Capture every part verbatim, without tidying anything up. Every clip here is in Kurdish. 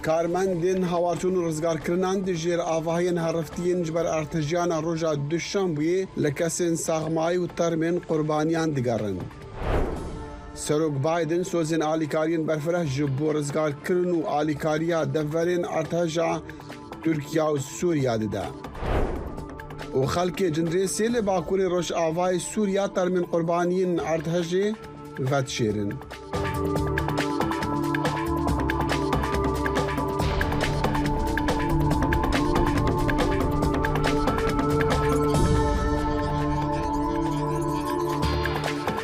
Karmendên hawarçûn û rizgarkirinan di jêr avahiyên heriftiyên ji ber erdhejiyana roja Duşembuyê li kesên saxmayî û termên qurbaniyan digerin. Serok Biden sozên alîkariyên berfireh ji bo rizgarkirin û alîkariya deverên erdheja Tirkiye û Sûriye dide. Û xelkê Cinrêsê li bakurê rojavayê Sûriye termên qurbaniyên erdhejê vedişêrin.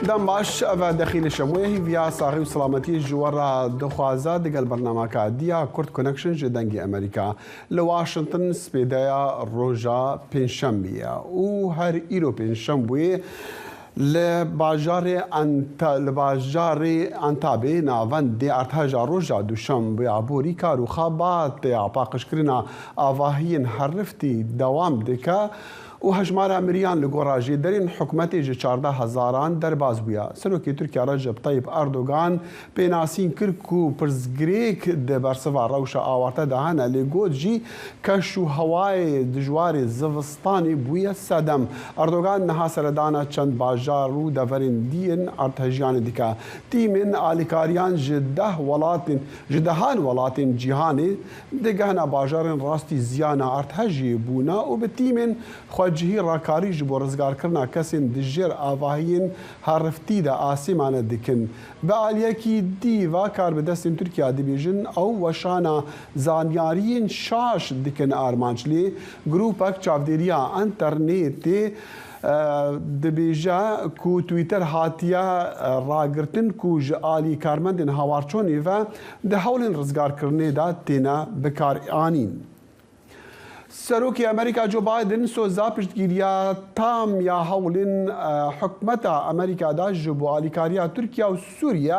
Dem baş, ev e Dexîlê Şemoyê, hîviya saxî û selametiyê ji we re dixwaze digel bernameka Diya Kurd Connection ji Dengê Amerîka. Li Washington spêdeya roja Pêncşembê ye û her îro Pêncşembê li bajarê Anta-, li bajarê Antabê navendê erdheja roja Duşembê aborî kar û xebatê ya paqijkirina avahiyên heriftî dewam dike û hejmara miriyan li gora jêderên hikûmetê ji çardeh hezaran derbas bûye. Serokê Tirkiye Recep Tayyip Erdogan pênasîn kir ku pirsgirêk di bersiva rewşa awarte de hene, lê got jî keş û hewayê dijwarê zivistanê bûye sedem. Erdogan niha seredana çend bajar û deverên dî yên erdhejiyanê dike. Tîmên alîkariyan ji deh welatên, ji dehan welatên cîhanê digehne bajarên rastî ziyana erdhejiyê bûne û bi tîmên xwecihî rakarî ji bo rizgarkirina kesên di jêr avahiyên heriftî de asê mane dikin. Bi aliyekî dî va karbidestên Tirkiye dibêjin ew weşana zanyariyên şaş dikin armanc, lê grûpek çavdêriya înternetê, e, dibêje ku Twitter hatiye, e, ragirtin ku ji alî karmendên hawarçonê ve di hewlên rizgarkirinê de têne bikaranîn. Serokê Amerîka Joe Biden soza piştgiriya tam ya hewlên, e, hikûmeta Amerîka da ji bo alîkariya Tirkiye û Sûriye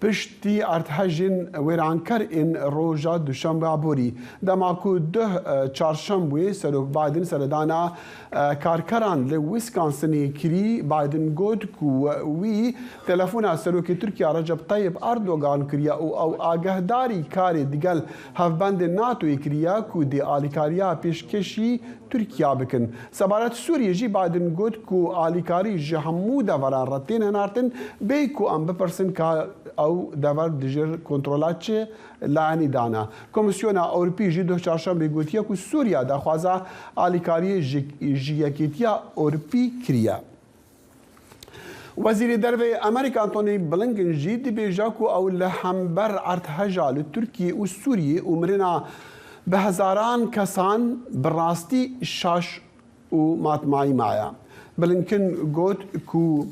piştî erdhejên wêranker ên roja Duşembe aborî. Dema ku duh, e, Çarşembeyê Serok Biden seredana, e, karkeran li Wisconsinê kirî, Biden got ku wî telefona Serokê Tirkiye Recep Tayyip Erdogan kiriye û ew agahdarî karê digel hevbendên NATOyê kiriye ku dê alîkariya pêşkêşî Tirkiye bikin. Sebaret Sûriyê jî Biden got ku alîkarî ji hemû deveran re tên hinartin, bêyî ku em bipirsin ka ew dever di jêr kontrola çi layenî dane. Komîsyona Ewropî jî duh Çarşembê gotiye ku Sûriye daxwaza alîkariyê ji, ji Yekêtiya Ewropî kiriye. Wezîrê Derve yê Amerîka Antony Blinken jî dibêje ku ew li hember erdheja li Tirkiyê û Sûriyê û mirina bi hezaran kesan bi rastî şaş û matmayî maye. Blinken got ku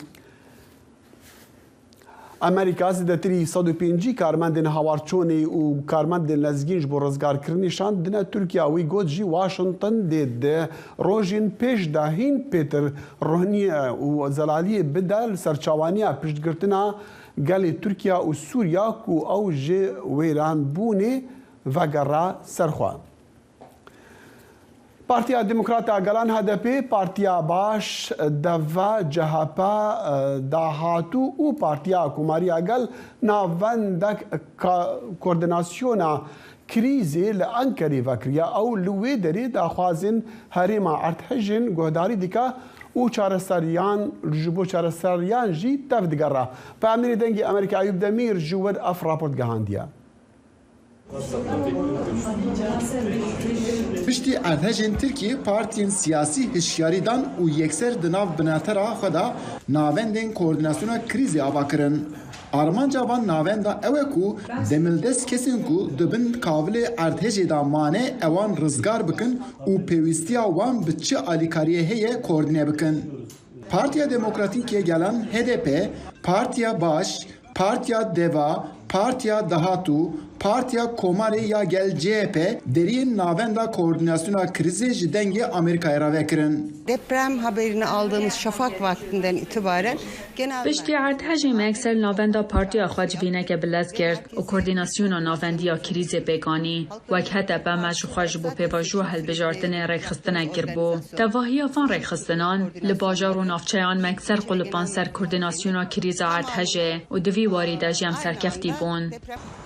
Amerîka zêdetirî sed û pêncî karmendên hawarçonê û karmendên lezgîn ji bo rizgarkirinê şandine Tirkiye. Wî got jî Washington dê di rojên pêş de hîn pêtir rohniye û zelaliyê bide li ser çawaniya piştgirtina gelê Tirkiye û Sûriya ku ew ji wêranbûnê vegere ser xwe. Partiya Demokrata Gelan H D P, Partiya Baş, Deva, C H P, Dahatû û Partiya Komariya Gel navendek ka-, koordinasyona krîzê li Enkerê vekiriye. Ew li wê derê daxwazên herêma erdhejên guhdarî dike û çareseriyan, ji bo çareseriyan jî tev digere. Peyamnêrê Dengê Amerîka Eyûp Demîr ji wir ev raport gihandiye. Piştî erdhejên Tirkiyê, partiyên siyasî hişyarî dan û yekser di nav binetera xwe de navendên koordînasyona krîzê ava kirin. Armanca van navenda ew e ku demildest kesên ku di bin kavilê erdhejê de mane, ewan rizgar bikin û pêwîstiya wan bi çi alîkariyê heye koordîne bikin. Partiya Demokratîk yê Gelan, H D P, Partiya Baş, Partiya Deva, Partiya Dahatû, Partiya Komarê ya Gel, C H P, deriyên Navenda Koordînasyona Krîzê ji Dengê Amerîkayê re vekirin. Deprem haberini aldığımız şafak vaktinden itibaren genel Piştî erdhejê me ekser navenda partiya xwe civîneke bilez girt û koordînasyona navendiya krîzê pêk anî. Wek H D P me ji xwe ji bo pêvajoya hilbijartinê rêkxistinek kiribû. Tevahiya van rêkxistinan li bajar û navçeyan me ekser qulipan ser koordînasyona krîza erdhejê û di vî warî de jî em serkeftî bûn.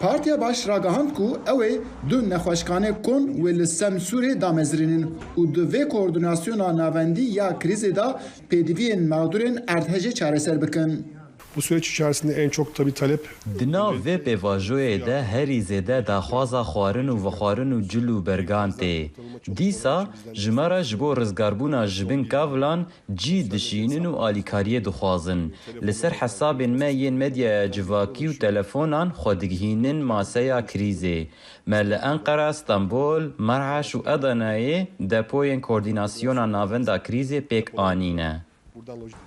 Partiya Baş ragihand ku ew ê du nexweşxanê kon wê li Semsûrê damezrînin û di vê koordînasyona navendî ya krîzê de pêdiviyên mexdûrên erdhejê çareser bikin. Bu süreç içerisinde en çok tabii talep Di nav vê pêvajoyê de herî zêde daxwaza xwarin û vexwarin û cil û bergan tê. Dîsa ji me re ji bo rizgarbûna ji bin kavilan cî dişînin û alîkariyê dixwazin. Li ser hesabên me yên medyaya civakî û telefonan xwe digihînin maseya krîzê. Me li Enqera, Stenbol, Mer'eş û Edeneyê depoyên koordînasyona navenda krîzê pêk anîne.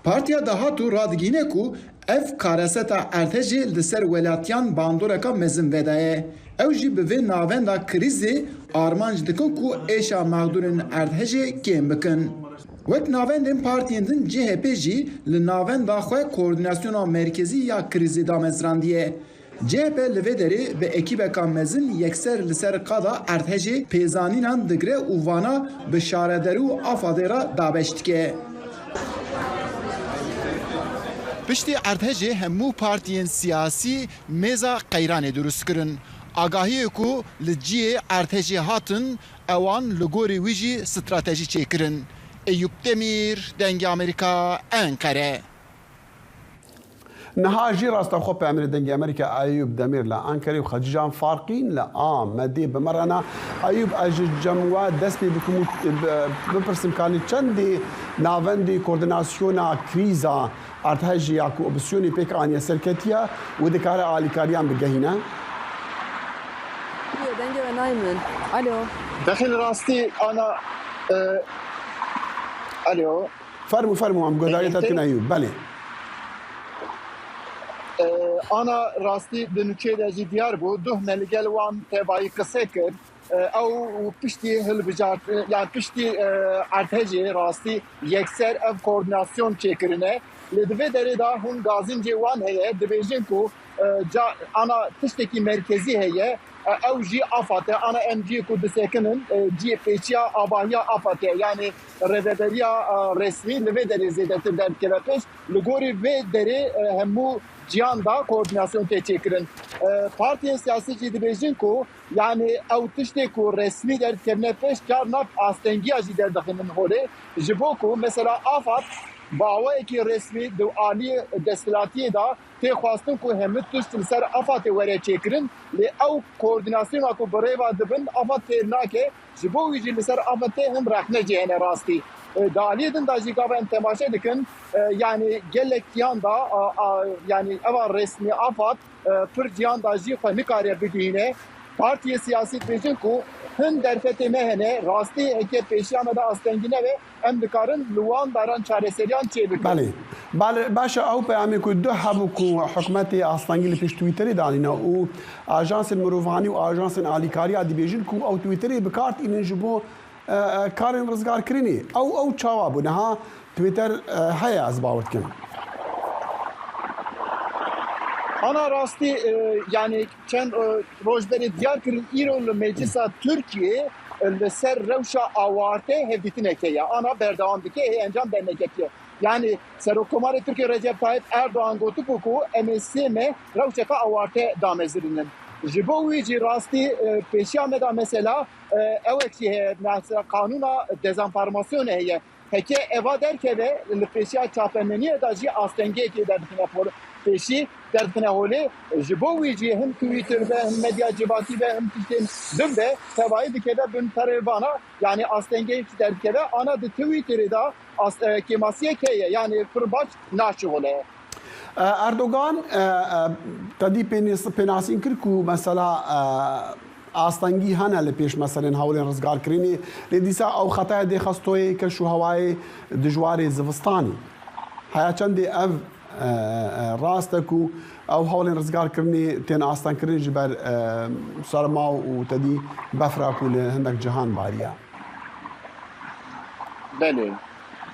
Partiya Dahatû radigihîne ku ev kareseta erdhejê li ser welatiyan bandoreka mezin vedaye. Ew jî bi vê navenda krîzê armanc dikin ku êşa mexdûrên erdhejê kêm bikin. Wek navendên partiyên din C H P jî li navenda xwe koordînasyona merkezî ya krîzê damezrandiye. C H P li vê derê bi ekîbeka mezin yekser li ser qada erdhejê pêzanînan digre û vana bi şaredarî û AFADê re dabeş dike. Piştî erdhejê hemû partiyên siyasî mêza qeyranê dirust kirin. Agahiyê ku li cihê erdhejê hatin, ewan li gorî wî jî stratejî çêkirin. Eyûp Demîr, Dengê Amerîka, Enqere. Niha jî rastaxwe peyamêrê Dengê Amerîka Eyûp Demîr li Ankarê û Xecîcan Farqîn li Amedê bi me re ne. Eyûp, ez ji cem we dest pê bikim û bi-, bipirsim, kanî çendê navendê koordînasyona krîza erdhejê ya ku opsiyonê pêk aniye serketiye û dikare alîkariyan bigehîne? Dengê we nayê min. Alo. Dexil rastî ana, e, alo. Fermû, fermû, em guhdarî te dikin Eyûp. Belê. E, ana rastî di nûçeyê de jî diyar bû. Duh me li gel wan tevayî qise kir. E, ew piştî hilbijart, e, yani piştî, e, erdhejê rastî yekser ev koordînasyon çêkirine. Lê di vê derê de hûn gazincê wan heye, dibêjin ku, e, ca, ana tiştekî merkezî heye, e, ew jî AFAD e. Ana em cihê ku disekinin, e, cihê pêşiya avahiya AFAD e. Yani rêveberiya, e, resmî li vê derê zêdetir derdikeve pêş. Li gorî vê derê, e, hemû ciyan da koordînasyon tê çêkirin. E, partiyên siyasî jî dibêjin ku, yani ew tiştê ku resmî derdikevine pêş, carna astengiya jî derdixinin holê. Ji bo ku mesela AFAD bi awayekî resmî di aliyê desthilatiyê de tê xwestin ku hemû tişt li ser AFADê were çêkirin, lê ew koordînasyona ku bi rê ve dibin AFAD fêr nake, ji bo wî jî li ser AFADê hin rexne jî hene rastî. E, di aliyê din de jî gava em temaşe dikin, e, yani gelek ciyan da, a, a, yani eva resmî AFAD, e, pir ciyan da jî xwe nikare bigihîne. Partiyê siyasî dibêjin ku hin derfetê me hene, rastî heke pêşiya me de astengî nebe, em dikarin li wan daran çareseriyan çêbikin. Belê. Belê, baş e, ew peyamê ku du hebû ku hikûmetê astengî li pêş Twitterê danîne û ajansên mirovahînî û ajansên alîkariya dibêjin ku ew Twitterê bi kar tînin ji bo, e, e, karên rizgarkirinê. Ew, ew çawa bû? Niha Twitter, e, heye, ez bawer dikim. Ana rastî, e, yani çend, e, roj berê diyar kirin, îro li Meclisa Tirkiyê, e, li ser rewşa awarte hevdîtineke ye. Ana berdewam dike, hê encam derneketiye. Yani Serokkomarê Tirkiyê Recep Tayyip Erdoğan gotibû ku em ê sê meh rewşeke awarte damezirînin. Ji bo wî jî rastî, e, pêşiya me de mesela, e, ewek jî heye, mesela qanûna dezenformasyonê heye. Heke eva derkeve, li pêşiya çapemeniyê de jî astengiyekê derdixine por-, pêşî, derdixine holê. Ji bo wî jî him Twitter be, him medya civakî be, him tiştên din be, tevayî dikeve bin perê vana, yani astengiyekî derdikeve. Ana di Twitterê de as-, e, kêmasiyek heye, yani pir baş naşixule. E, Erdogan, e, e, te dî pênês-, pênasîn kir ku mesela, e, astengî hene li pêş meselên hewlên rizgarkirinê, lê dîsa ew xetaya dê xestoyê keş û hewayê dijwarê zivistanê. Heya çendê ev, e, e, rast e ku ew hewlên rizgarkirinê tên astengkirin ji ber, e, serma û tedî befra ku li hindek cihan bariya. Belê.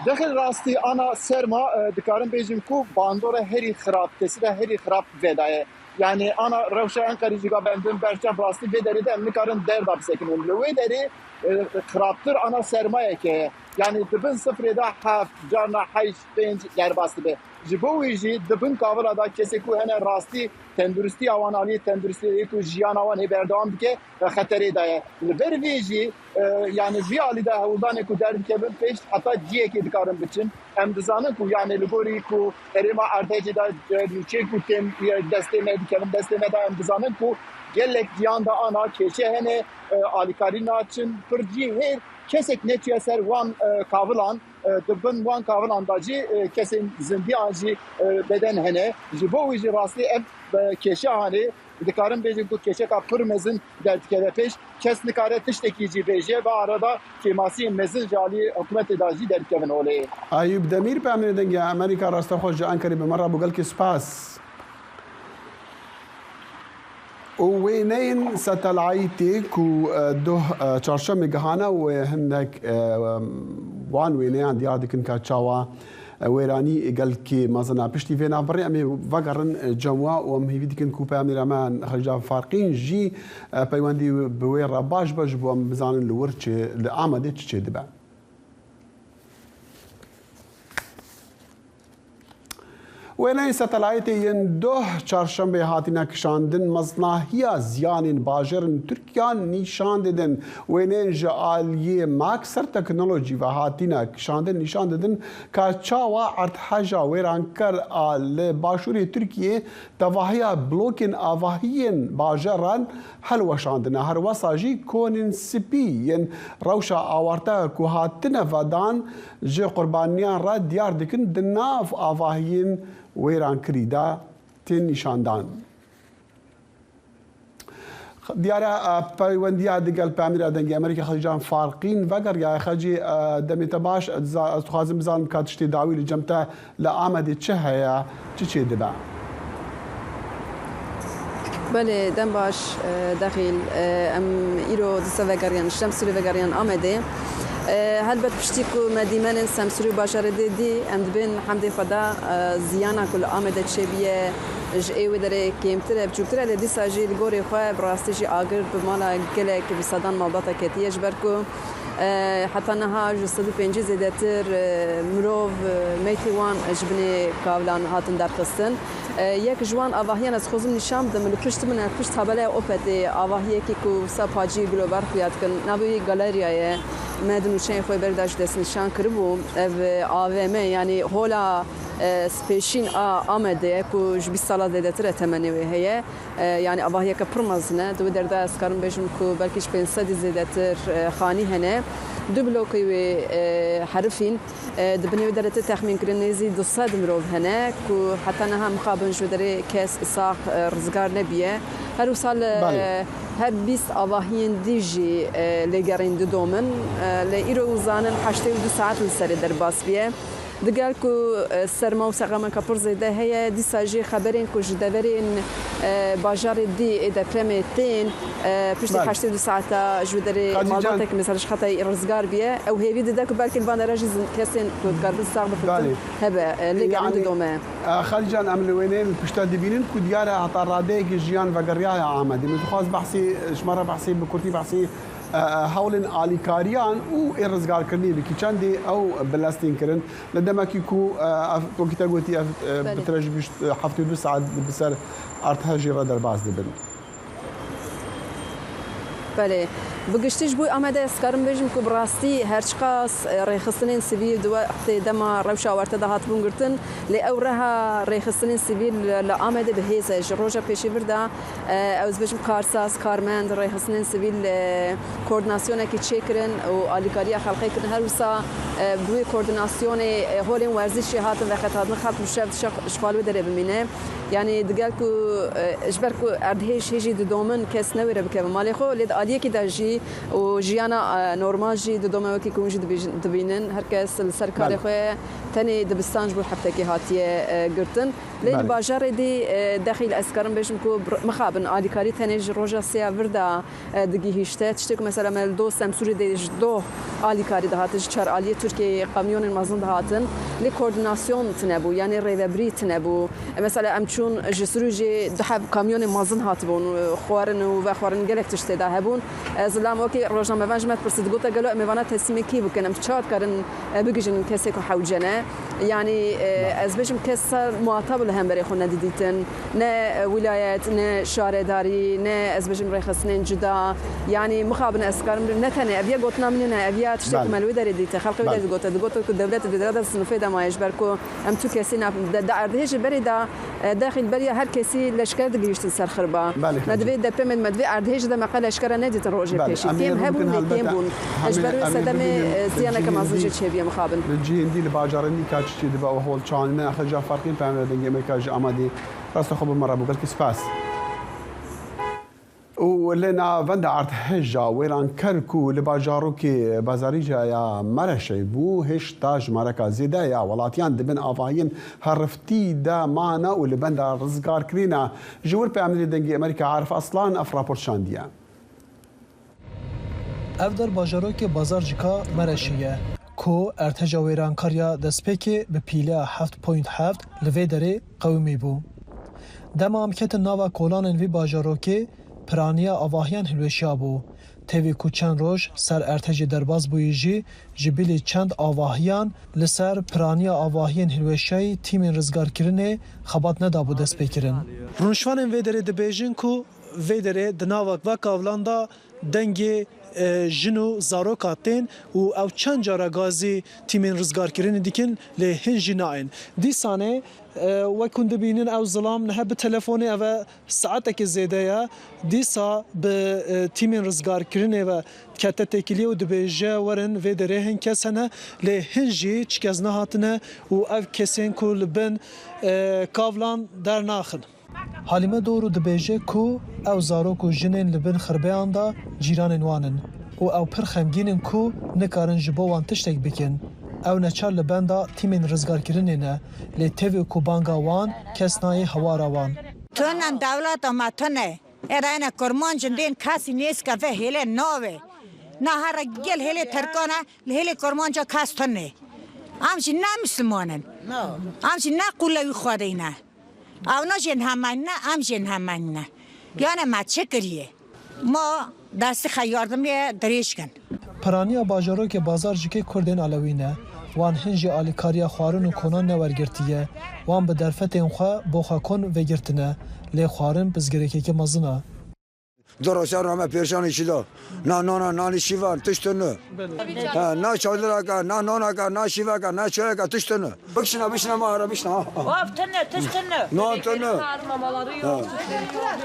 Dexil rastî ana serma, e, dikarim bêjim ku bandora herî xirab, tesîra herî xirab vedaye. Yani ana rewşa Enqerê jî ga bendin berçav rastî vê derê de em nikarin derda bisekinin. Li wê derê, e, xirabtir ana sermayeke ye. Yanî di bin sifrê de heft, carna heşt, pênc derbas dibe. Ji bo wî jî di bin kavila de kesê ku hene rastî tenduristiya wan, aliyê tenduristiyê ku jiyana wan hê berdewam dike, e, xeterê de ye. Li ber vê jî, e, yanî vî alî de hewldanê ku derdikevin pêş heta ciyekê dikarin biçin. Em dizanin ku yanî li gorî ku herêma Erdhejê de, e, nûçeyên ku tên, e, destê me dikevin, destê me de em dizanin ku gelek ciyan de ana kêşe hene, e, alîkarî naçin, pir cî hêr kesek neçiye ser wan, e, kavilan, e, di bin wan kavilan de jî, e, kesên zindiyan jî, e, beden hene. Ji bo wî jî rastî ev, e, kêşe hanê, dikarin bêjin ku kêşeka pir mezin derdikeve pêş. Kes nikare tiştekî jî bêje, ve arada kêmasiyên mezin ji alî hikûmetê de jî derdikevin holê. Ayûb Demîr, peyamnêrê Dengê Amerîka, rastexwe ji Ankarê bi me re bû. Gelkî spas. Û wêneyên satelayîtê ku, e, doh, e, çarşemê gihana wê hinek, e, wan wêneyan diyar dikin ka çawa, e, wêranî gelkê mezin e. Piştî vê navberê em ê vegerin, e, cem wa û em hêvî dikin ku peyamnêra me Xelîca Farqîn jî, e, peywendî bi wê re baş be ji bo em bizanin li wir çi, li Amedê çi çêdibe. Wêneyên satelayîtê yên doh çarşembê hatine kişandin, mezinahiya ziyanên bajarên Tirkiya nîşan didin. Wêneyên ji aliyê Maxar Technology ve hatine kişandin, nîşan didin ka çawa erdheja wêrankar a li başûrê Tirkiyê tevahiya blokên avahiyên bajaran helweşandine. Her wesa jî konên spî yên rewşa awarte ku hatine vedan ji qurbaniyan re diyar dikin di nav avahiyên wêrankirî de tên nîşandan. Diyar e, peywendiya digel peyamnêra Dengê Amerîka Xelîcan Farqîn vegeriyaye. Xelcî, e, demê te baş, ez diza-, ez dixwazim bizanim ka tiştê dawî li cem te li Amedê çi heye, çi çêdibe? Belê, dem baş, e, Dexîl. E, em îro dîsa vegeriyan, ji Semsûrê vegeriyan Amedê. E, helbet piştî ku me dîmenên Semsûrê û bajarê dê dî, em dibên hemdê xwe de, e, ziyana ku li Amedê çêbûye, ji ê wê derê kêmtir e, biçûktir e, lê dîsa jî li gorê xwe bi rastî jî agir bi mala gelek bi sedan malbata ketiye, ji ber ku, e, heta niha ji sed û pêncî zêdetir, e, mirov, e, meytê wan ji binê kavilan hatin derxistin. E, yek ji wan avahiyan ez dixwazim nîşan bidim, li pişt min e, pişt tabelaya Opetê avahiyekî ku wisa pacî gilobar xuya dikin, navê wî Galerya ye. Me di nûçeyên xwe berê de jî destnîşan kiribû. Ev, e, A V M, yanî hola, e, spêşîn a Amedê ye ku ji bîst sala zêdetir e temenê wê heye. E, yanî avahiyeke pir mezin e. Di wê derê de ez karim bêjim ku belkî ji pênc sedî zêdetir, e, xanî hene. Du blokê wê, e, herifîn. E, di binê wê derê tê texmînkirin nêzî du sed mirov hene ku heta niha mixabin ji wê derê kes sax, e, rizgar nebiye. Her wisa li, Belê. e, her bîst avahiyên dî jî, e, lêgerîn didomin. E, lê îro û zanin heştê û du saet li serê derbas biye. Digel ku, e, serma û seqameke pir zêde heye, dîsa jî xeberên ku ji deverên, e, bajarê dî ê depremê tên, e, piştî Belê. heştê û du saeta ji wê derê Xalîcan. malbatek mesela ji xetayê rizgar biye, ew hêvî dide ku belkî li van dera jî zin-, kesên ku dikaribin sax bixiftin Belê. hebe, e, lê Yani, gerîn didome. e, Xalîcan, em li wêneyên pişta dibînin ku diyar e heta radeyekî jiyan vegeriyaye Amedê. Min dixwaz behsî, ji me re behsî, bi kurtî behsî, e, e, hewlên alîkariyan û ê rizgarkirinê bikî. Çendê ew bilestîn kirin? Li demekî ku, e, ev, wekî te gotî, ev, e, Belê. bi trej gişt, e, heftê û du saet bi ser erdhejê re derbas dibin. Belê. Bi giştî ji bo Amedê ez karim bêjim ku bi rastî her çiqas, e, rêxistinên sivîl di wextê dema rewşa awarte de hatibûn girtin, lê ew reha rêxistinên sivîl li, li Amedê bi hêz e. Ji roja pêşîvir de, e, ew ez bêjim karsaz, karmend, rêxistinên sivîl, e, koordinasyonekî çêkirin û alîkariya xelkê kirin. Her wisa, e, bi wê koordinasyonê, e, holên werzîşê hatin veqetandin, xelk bi şev dişe ji xwe li wê derê bimîne. Yanî digel ku, e, ji ber ku erdhêj hêjî didomin kes newêre bikeve malê xwe, lê di aliyekî de jî û jiyana, e, normal jî didome wekî ku hûn jî dibîj-, dibînin. Her kes li ser karê Belê. xwe ye. Tenê dibistan ji bo heftekê hatiye, e, girtin. Lê li Belê. bajarê dî, e, Dexîl ez karim bêjim ku bir-, mixabin alîkarî tenê ji roja sêya vir de, e, digihîşte. Tiştê ku mesela me li do Semsûrê dê ji do alîkarî dihate, ji çar aliyê Tirkiyeyê kamyonên mezin dihatin, lê koordinasyon tine bû, yanî rêvebirî tine bû. E, mesela em çûn ji Sirûcê du heb kamyonên mezin hatibûn, e, xwarin û vexwarin gelek tişt tê de hebûn. E, zilam wekî rojnamevan ji me dipirsî, digote gelo em ê vana teslîmê kî bikin, em çawa dikarin, e, bigihîjin kesê ku hewce ne? Yanî, e, ez bêjim kes ser muhatab li hemberê xwe nedidîtin. Ne, e, wîlayet, ne şaredarî, ne ez bêjim rêxistinên cuda. Yanî mixabin ez karim ne tenê ev ya gotina min e, ev ya tiştê ku Belê. me li wê derê dîte, xelqê wê Belê. derê digote, digote ku dewlet di vêdera de sinifê de maye ji ber ku em tu kesî nap-, de, de erdhêjê berê de, e, dexîl beriya her kesî leşker digihîştin ser xirba. Belê, Me xecim. divê depemên me divê erdhêjê de me qe leşkera nedîtin rojê Belê. pêşî. Em ê Kêm rû hebûn bikin lê kêm helbete. bûn. Ji Em ê, ber wê em ê sedemê, bibînin e, ziyaneke cihê mezin jê dî. çêbiye mixabin. Li cihê dî li bajarên dî ka çi çê dibe û hol çawanîne xeca ferqîn peyamê dengê Amerîka ji Amedê. Rasta xwe bi me re bû. Gelkî spas. Û li navenda erdhêja wêranker ku li bajarokê Bazarîca ya Mereşê bû, hêşta jimareka zêde ya welatiyan di bin avahiyên heriftî de mane û li benda rizgarkirî ne. Ji wir peyamnêrê Dengê Amerîka Arif Aslan ev rapor şandiye. Ev der bajarokê Bazarcika Mereşê ye, ku erdhêja wêrankar ya destpêkê bi pîleya heft point heft li vê derê qewimî bû. Dema em ketin nava kolanên vî bajarokê, piraniya avahiyan hilweşiya bû. Tevî ku çend roj ser erdhêjê derbas bûyî jî, ji bilî çend avahiyan li ser piraniya avahiyên hilweşiyayî tîmên rizgarkirinê xebat nedabû destpêkirin. Rûnişvanên vê derê dibêjin ku vê derê di nava va kavlan de dengê, e, jin û zaroka tên û ew çend cara gazî tîmên rizgarkirinê dikin, lê hin jî nayên. Dîsanê, e, wek hûn dibînin ew zilam nihe bi telefonê ev e saetekê zêde ye. Dîsa bi, e, tîmên rizgarkirinê ve kete têkiliyê û dibêje, werin vê derê hin kes hene, lê hin jî çi kes nehatine û ev kesên ku li bin, e, kavlan dernaxin. Halîme Doru dibêje ku ew zarok û jinên li bin xirbeyan de cîranên wan in û ew pir xemgîn in ku nikarin ji bo wan tiştek bikin. Ew neçar li benda tîmên rizgarkirinê ne, lê tevî ku banga wan kes nayê hewara wan. Tunan dewleta me tune. Êra ene kurmancin dên kesî nêzke ve hêlê nave. Na here gel hêlê Tirkan e, li hêlê kurmanca kes tune. Em jî ne Misliman in. Em jî ne qûle wî Xwedê ne. Ewna jên hemen ne, em jên hemen ne. Yanê me çi kiriye? Ma destê xwe yardimê dirêj kin. Piraniya bajarokê Bazarcikê Kurdên Alewî ne. Wan hin jî alîkariya xwarin û konan newergirtiye. Wan bi derfetên xwe bo xwe kon vegirtine. Lê xwarin pirsgirêkeke mezin e. Du roja me pêrşanê çi da. Na nana, nanî şîvan, tişt tune. Ha, na çadıraka, na nanaka, na şîvaka, na çayaka, tişt tune. Bikşine, bikşine ma ara bikşine, ha, ha. Of tune, tişt tune. Nan tune. Ha.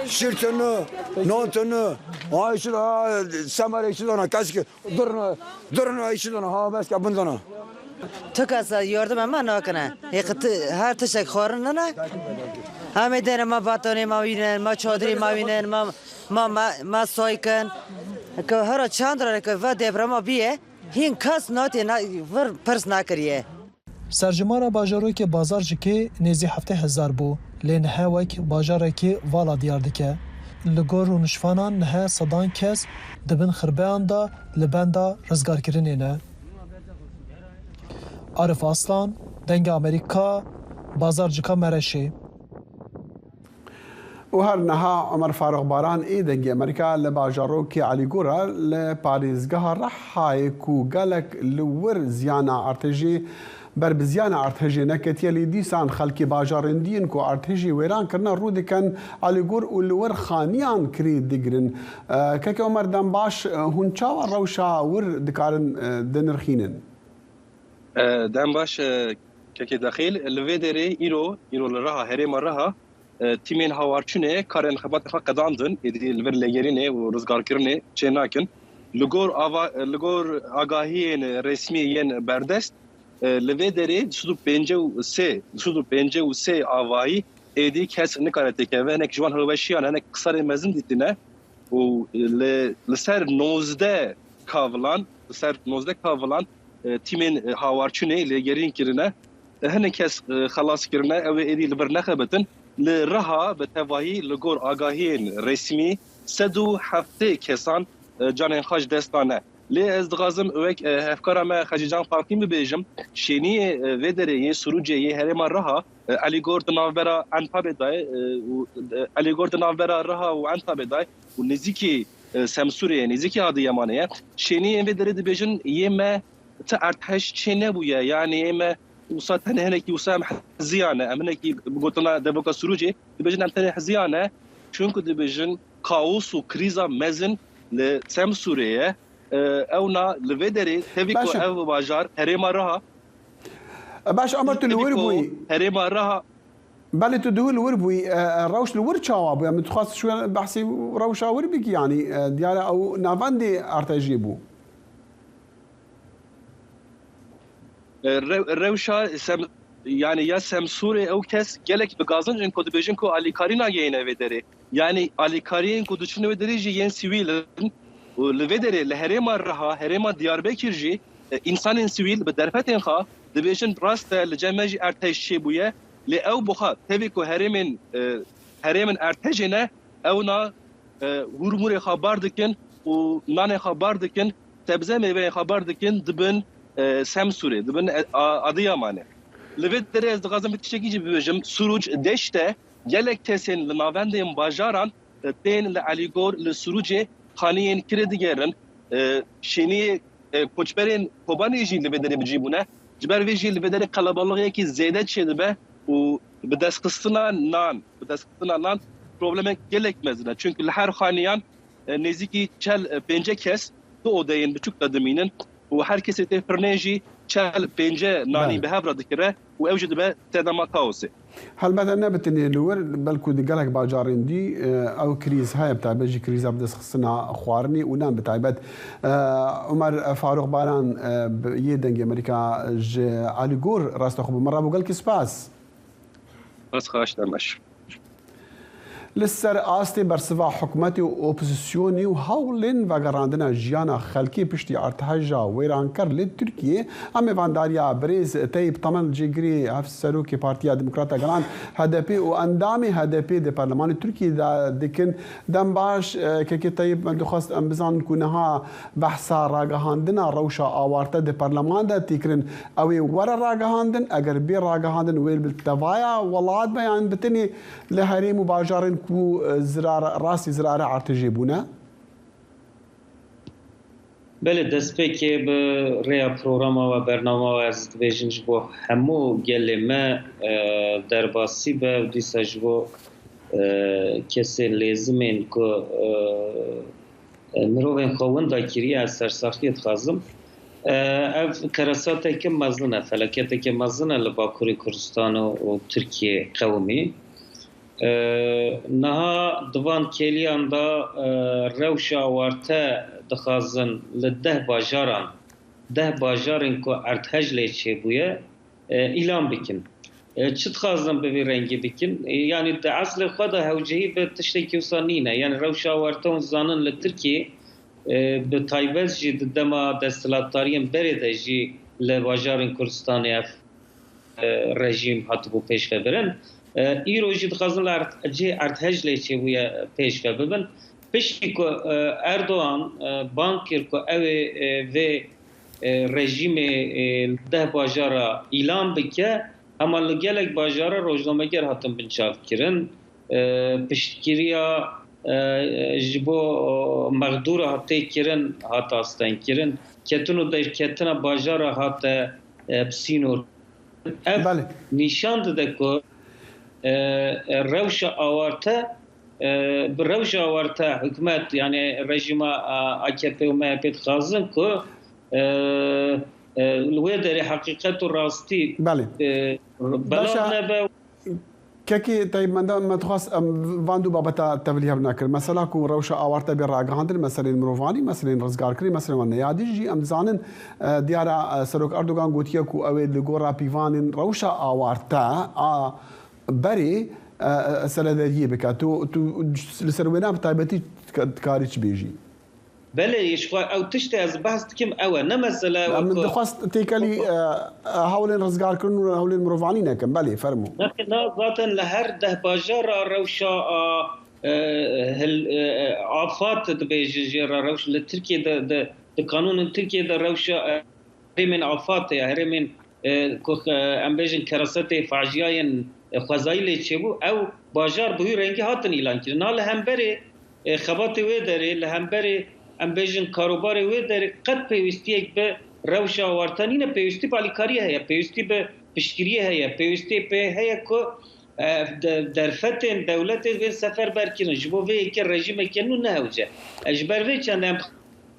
Şîr tune, nan tune. Ay çi da, ha, semerê çi da, na keski. Durna, durna, ay çi da, ha, beske bin da. Tu kes yardimê me nakine. Hê qe tu her tiştek xwarin nene. Em ê dêne me batonê me wînin, me çadirê me wînin, me, me, me, me soy kin. Ke hera çend re ke va deprema biye, hîn kes natê na, vir pirs nakiriye. Serjimara bajarokê Bazarcikê nêzî heftê hezar bû, lê nihe wek bajarekî vala diyar dike. Li gor rûnişvanan nihe sedan kes di bin xirbeyan de li benda rizgarkirinê ne. Arif Aslan, Dengê Amerîka, Bazarcika Mereşê. Û her niha Omer Faruk Baran ê Dengê Amerîka li bajarokê Elîgora li parêzgeha Rehayê ku gelek li wir ziyana artêjê, ber bi ziyana artêjê neketiye, lê dîsan xelkê bajarên dî yên ku artêjê wêran kirine rû dikin Elîgor û li wir xaniyan kirê digirin. E, Keke Omer, dem baş, e, hûn çawa rewşa wir dikarin, e, dinirxînin? E, dem baş, e, kekê Dexîl, li vê derê îro, îro li Reha, herêma Reha, e, tîmên hawarçûnê karên xebatê xwe qedandin, êdî li vir lêgerînê û rizgarkirinê çê nakin. Li gor ava-, li gor agahiyên resmî yên berdest, e, li vê derê du sed û pêncî û sê, du sed û pêncî û sê avahî êdî kes nikare têkeve, hinek ji wan hilweşiyan, hinek qisarên mezin dîtine. û li, li ser nozdeh kavilan, li ser nozdeh kavilan, e, tîmên, e, hawarçûnê lêgerîn kirine. E, hinek kes, e, xelas kirine, ew ê êdî li vir nexebitin. Li Riha bi tevahî li gor agahiyên resmî sed û heftê kesan, e, canên xwe ji dest dane. Lê ez dixwazim wek, e, hevkara me Xecîcan Farqîn bibêjim, şêniyê, e, vê derê yê Sirûcê yê herêma Riha, e, Elîgor di navbera Entabê de ye, e, û, e, Elîgor di navbera Riha û Entabê de ye û nêzîkî, e, Semsûrê ye, nêzîkî Adiyamanê ye. Şêniyên vê derê dibêjin yê me ti erdhej çê nebûye, yanî yê me wisa tenê hinekî wisa em heziyane, em hinekî bi gotina devoka Sirûcê dibêjin em tenê heziyane, çunku dibêjin kaos û krîza mezin li Semsûrê ye. E, ewna li vê derê tevî Baş ku e. ev bajar herêma Riha, E, baş, ama tu li tevî wir ku bûyî. herêma Riha Belê tu duhil wir bûyî. E, e, rewş li wir çawa bûye? Min dixwest şu behsî rewşa wir bikî, yanî, e, diyar e ew navendê erdhejê bû. E, rew-, rewşa Sem-, yani ya Semsûrê ew kes gelek bi gazinc in ku dibêjin ku alîkarî nagehîne vê derê. Yani alîkariyên ku diçin wê derê jî yên sivîl in. Û li vê derê, li herêma Riha, herêma Diyarbekir jî, e, însanên sivîl bi derfetên xwe dibêjin rast e li cem me jî erdhej çêbûye. Lê ew bi xwe tevî ku herêmên, e, herêmên erdhejê ne, ewna, e, hûrmûrê xwe bar dikin û nanê xwe bar dikin, sebze mêveyên xwe bar dikin, dibin, e, Semsûrê, dibin, e, a-, Adiyamanê. Li vê derê ez dixwazim vê tiştekî jî bibêjim, Sirûc deşt e, gelek kesên li navendên bajaran, e, tên li Elîgor, li Sirûcê xaniyên kirê digerin. E, şêniyê, e, koçberên Kobanê jî li vê derê bi cî bûne. Ji ber vê jî li vê derê qelebalixiyekî zêde çêdibe û bi destxistina nan, bi destxistina nan problemek gelek mezin e. Çunku li her xaniyan, e, nêzîkî çel, e, pênce kes di odeyên biçûk de dimînin û her kesê tê firnê jî çel pênce nanî Belê. bi hev re dikire û ew jî dibe sedema kaosê. Helbet ne bi tenê li wir, belkû di gelek bajarên dî, e, ew krîz heye, bi taybet jî krîza bi destxistina xwarinê û nan bi taybet. E, Omer Farûq Baran, e, bi yê Dengê Amerîka ji Elîgor rasta xwe bi min re bû. Gelkî spas. Ez xweş demeş. Li ser astê bersiva hikûmetê û opozîsyonê û hewlên vegerandina jiyana xelkê piştî erdheja wêranker li Tirkiyê, em mêvandariya birêz Teyîp Temel, cêgirê hevserokê Partiya Demokrata Gelan, H D P, û endamê H D P di Parlemanê Tirkiyê de dikin. Dem baş, e, kekê Teyîp, me dixwest em bizanin ku niha behsa ragihandina rewşa awarte di parleman de tê kirin. Ew ê were ragihandin, eger bê ragihandin wê bi tevaya welat be yan bi tenê li herêm û bajarên ku, e, zirare, rastî zirare erdhejê bûne? Belê, destpêkê bi rêya programa we, bernama we ez dibêjim ji bo hemû gelê me, e, derbasî be û dîsa ji bo, e, kesên lêzimên ku, e, e, mirovên xwe winda kiriye, ez sersaxiyê dixwazim. E, ev keresateke mezin e, felaketeke mezin e li Bakurê Kurdistan û, û Tirkiyê qewimî. E, niha di van kêliyan de, e, rewşa awarte dixwazin li deh bajaran, deh bajarên ku erdhej lê çêbûye, e, îlan bikin. E, çi dixwazin bi vî rengî bikin? E, yanî di eslê xwe de hewcehî bi tiştekî wisa nîne. Yanî rewşa awarte hûn zanin li Tirkiyê, e, bi taybet jî di dema desthilatdariyên berê de jî li bajarên Kurdistanê ev, e, rejîm hatibû pêşvebirin. E, îro jî dixwazin li erd-, cihê erdhej lê çêbûye pêşve bibin. Piştî ku, e, Erdogan, e, bang kir ku ew ê, e, vê, e, rejîmê, e, deh bajara îlan bike, hema li gelek bajara rojnameger hatin binçavkirin. E, piştgiriya, e, ji bo mexdûra tê kirin hat astengkirin. Ketin û derketina bajara hate, e, bi sînor. Ev Belê. nîşan dide ku, e, e, rewşa awarte, e, bi rewşa awarte hikûmet, yani rejîma, a, A K P û M H P dixwazin ku, e, e, li wê derê heqîqet û rastî, Belê. e, belav Başa nebe. Kekê Teyîb, me de, me dixwest em van du babeta tevlî hev nekir. Mesela ku rewşa awarte bê ragihandin, meselên mirovanî, meselên rizgarkirin, meselên wan neyadî jî em dizanin, e, diyara, e, Serok Erdogan gotiye ku ew ê li gora pîvanên rewşa awarte a berê, e, e, serederiyê bike. Tu, tu li ser wêna bi taybetî dikarî çi bêjî? Belê, ji xwe ew tiştê ez behs dikim ew e. Ne mesele Ya, wek min ku dixwest têkelî, e, e, hewlên rizgarkirin û hewlên mirovanî nekin. Belê, fermo. Ne, ne, zaten li her deh bajara rewşa, a, e, hil, e, e, afat dibêje jê re rewş li Tirkiyê de, de Di kanûnên Tirkiyê de rewşa, e, herêmên afat ya, herêmên, e, ku, e, em bêjin kerasetê, faciayên, e, xwezayî lê çêbû, ew bajar bi wî rengî hatin îlan kirin. Na li hemberê, e, xebatê wê derê, li hemberê, em bêjin, karobarê wê derê qet pêwîstiyek bi rewşa awarta nîne, pêwîstî bi alîkariyê heye, pêwîstî bi piştgiriyê heye, pêwîstiyê pê heye ku, e, de-, derfetên dewletê bên seferber kirin. Ji bo vê yekê rejîmeke nû nehewce. E, ji ber vê çendê em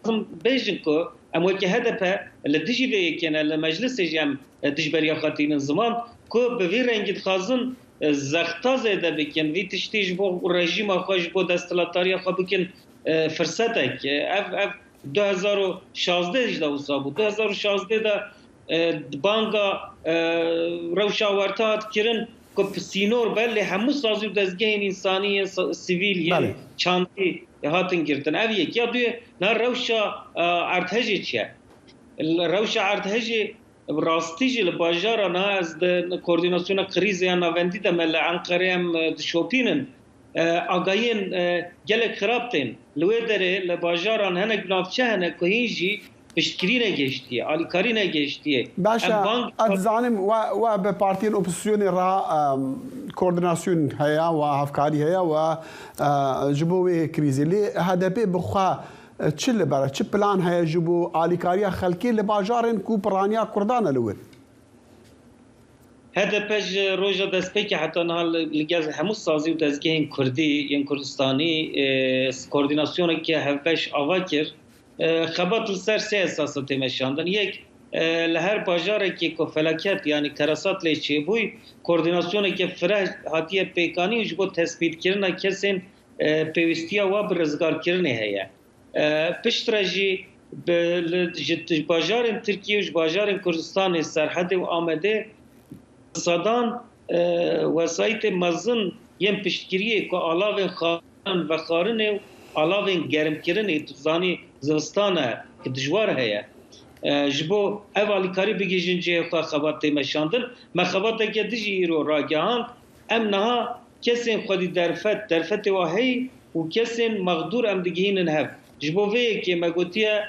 dixwazin bêjin ku em weke H D P li dijî vê yekê ne, li meclisê jî em, e, dijberiya xwe tînin ziman ku bi vî rengî dixwazin, e, zexta zêde bikin. Vî tiştî ji bo rejîma xwe, ji bo desthilatdariya xwe bikin, e, firsetek. E, ev, ev du hezar û şazdeh jî de wisa bû. Du hezar û şazdeh de, e, banga, e, rewşa awarta hat kirin ku bi sînor be, lê hemû sazî û dezgehên însanî yên sa-, sivîl yên Belê. çandî hatin girtin. Ev yek. Ya duyê, na rewşa, e, erdhejê çi ye? Rewşa erdhejê rastî jî li bajara niha ez di koordînasyona krîzê ya navendî de me li Enqerê em, e, dişopînin. E, agahiyên, e, gelek xirab tên. Li wê derê li bajaran hinek navçe hene ku hîn jî piştgirî negihiştiye, alîkarî negihiştiye. Baş e, Em bang ez dizanim we, we bi partiyên opozisyonê re, em, koordînasyon heye, we hevkarî heye, we, e, ji bo wê krîzê. Lê H D P bi xwe, e, çi li ber, çi plan heye ji bo alîkariya xelkê li bajarên ku piraniya Kurdan e li wir? H D P ji roja destpêkê heta niha li, li gel hemû sazî û dezgehên Kurdî yên Kurdistanî, e, koordînasyoneke hevbeş ava kir. E, xebat li ser sê esasa tê meşandin. Yek, e, li her bajarekê ku felaket, yanî keresat lê çêbûyî, koordînasyoneke fireh hatiye pêkanîn ji bo tespîtkirina kesên, e, pêwîstiya wa bi rizgarkirinê heye. E, piştre jî bi, li, ji, ji bajarên Tirkiyê û ji bajarên Kurdistanê, Serhedê û Amedê sedan, e, wesayîtê mezin yên piştgiriyê ku alavên xwarin, vexwarinê û alavên germkirinê, tu zanî zivistan e, ki dijwar heye. E, ji bo ev alîkarî bigihîjin cihê xwe xebat tê meşandin. Me xebateke dijî îro ragihand. Em niha kesên xwedî derfet, derfetê wa heyî û kesên mexdûr em digihînin hev. Ji bo vê yekê me gotiye,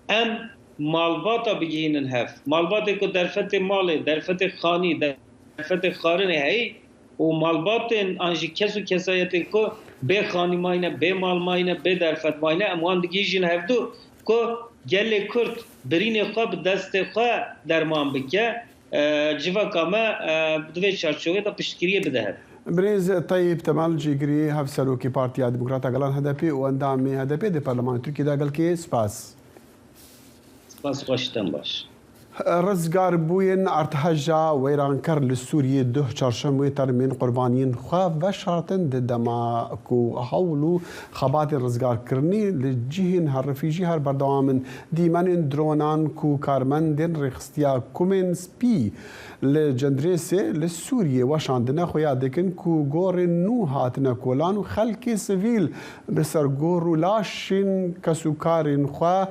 em malbata bigihînin hev. Malbatê ku derfetê malê, derfetê xanî, derfetê xwarinê heyî û malbatên an jî kes û kesayetên ku bê xanî mayne, bê mal mayne, bê derfet mayne, em wan digihîjin hevdu ku gelê Kurd birînê xwe bi destê xwe derman bike. E, civaka me, e, di vê çarçovê de piştgiriyê bide hev. Birêz Tayyip Temel, cîgirî Hevserokê Partiya Demokrata Gelan H D P û endamê H D P di Perlemanê Tirkiyê de, gelkê spas. Spas, xweş, dem baş. Rizgarbûyên erdheja wêranker li Sûriyê duh çarşemê termên qurbaniyên xwe veşartin, di dema ku hewl û xebatên rizgarkirinê li cihên herifî jî her berdewam in. Dîmenên dronan ku karmendên rêxistiya Kumên Spî li Cendrêsê li Sûriyê weşandine, xuya dikin ku gorên nû hatine kolan û xelkê sivîl li ser gor û laşên kesûkarên xwe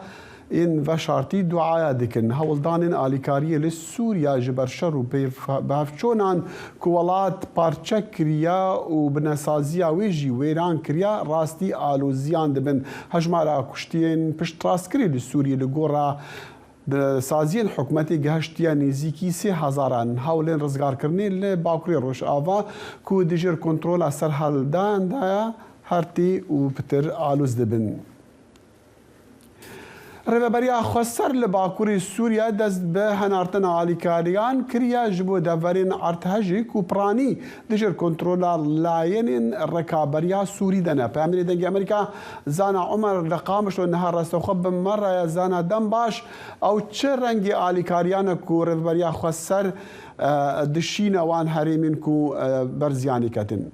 yên veşartî duaya dikin. Hewldanên alîkariyê li Sûriya ji ber şer û pêv-, bihevçonan ku welat parçe kiriye û bi nesaziya wê jî wêran kiriye, rastî aloziyan dibin. Hejmara kuştiyên piştrastkirî li Sûriyê li gora bi saziyên hikûmetê gihiştiye nêzîkî sê hezaran. Hewlên rizgarkirinê li Bakurê Rojava ku dijî kontrola serhildan de ye, her tê û pitir aloz dibin. Rêveberiya Xweser li Bakurê Sûriye dest bi henartina alîkariyan kiriye ji bo deverên erdhejê ku piranî dijî kontrola layenên rekaberiya Sûrî de ne. Peyamnêrê Dengê Amerîka Zana Omer li Qamişlo niha rastexwe bi me re ye. Zana, dem baş. Ew çi rengî alîkariyan e ku Rêveberiya Xweser, e, dişîne wan herêmên ku, e, ber ziyanê ketin?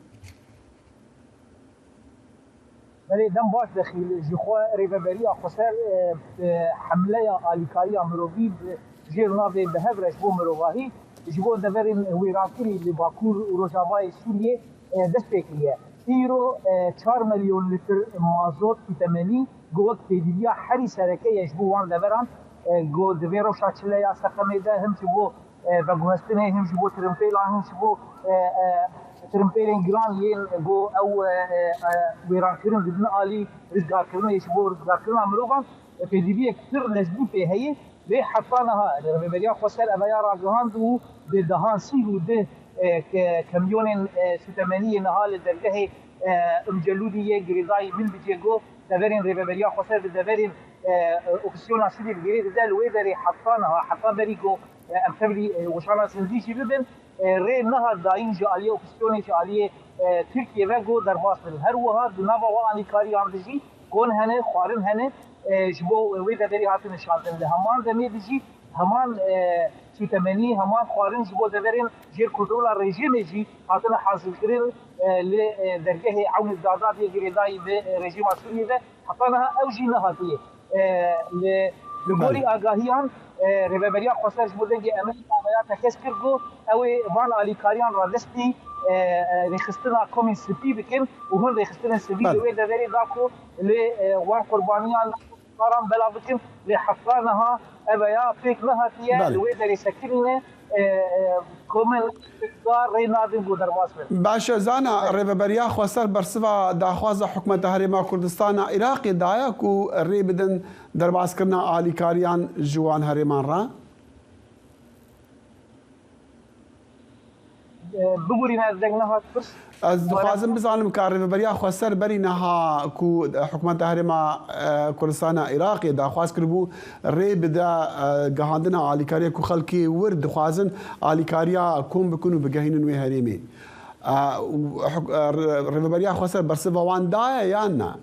Belê, dem baş Dexîl. Ji xwe Rêveberiya Xweser, e, e, hemleya alîkariya mirovî bi jêr navê Bi Hev Re ji bo Mirovahî ji bo deverên wêrankirî li Bakur û Rojavayê Sûriyê, e, dest pê kiriye. Îro, e, çar milyon lîtir mazot ku temenî ku wek pêdîviya herî sereke ye ji bo wan deveran, e, ku di vê rewşa çileya Seqemê de him ji bo e, veguhestinê, him ji bo tirimpêlan, him ji bo, e, e, tirimpêlên giran yên bo ew, e, e, e, wêrankirin didin alî rizgarkirinê, ji bo rizgarkirina mirovan, pêdiviyek pir lezgîn pê heye. Lê heta niha li Rêveberiya Xweser ev ya ragihand û bi dehan sî û du, e, ke-, kamyonên, e, sûtemeniyê niha li dergehê, e, Umcelûdî yê girêdayî min bi cê got, deverên Rêveberiya Xweser di deverên, e, e, opsiyona Silî li vîrê dide. Li wê derê heta niha, heta berî ku, e, em tevlî, e, weşana sindî jî bibin, e, rê nehat dayîn ji aliyê opsiyonê, ji aliyê, e, Tirkiyê ve ku derbas bin. Her wiha di nava wan alîkariyan de jî kon hene, xwarin hene, e, ji bo wê deverê hatine şandin. Li heman demê de jî heman, e, sûtemenî, heman xwarin ji bo deverên jêr kontrola rejîmê jî hatine hazirkirin, e, li, e, dergehê Ewnê Dadadê girêdayî bi, e, rejîma Sûriyê ve. Heta niha ew jî nehatiye. E, li, li gorî Belê. agahiyan, e, Rêveberiya Xweser ji bo dengê Amerîka veya tekez kir ku ew ê van alîkariyan radestî, e, e, rêxistina komên sivî bikin û hin rêxistinên sivî li Belê. wê deverê da ku li, e, wan qurbaniyan karan belav bikin. Lê heta niha ev ya pêk nehatiye, Belê. li wê derê sekirîne, e, e, komên da rê nadin ku derbas bin. Baş e, Zana, Rêveberiya Xweser bersiva daxwaza Hikûmeta Herêma Kurdistana Iraqê daye ku rê bidin derbaskirina alîkariyan ji wan herêman re? E, biborîne, ez deng nehat pirs. Ez dixwazim bizanim ka Rêveberiya Xweser berî niha ku Hikûmeta Herêma, e, Kurdistana Iraqê daxwaz kiribû rê bide, e, gihandina alîkariya ku xelkê wir dixwazin alîkariya kom bikin û bigehînin wê herêmê. E, û hik-, e, Rê-, Rêveberiya Xweser bersiva wan daye yan na?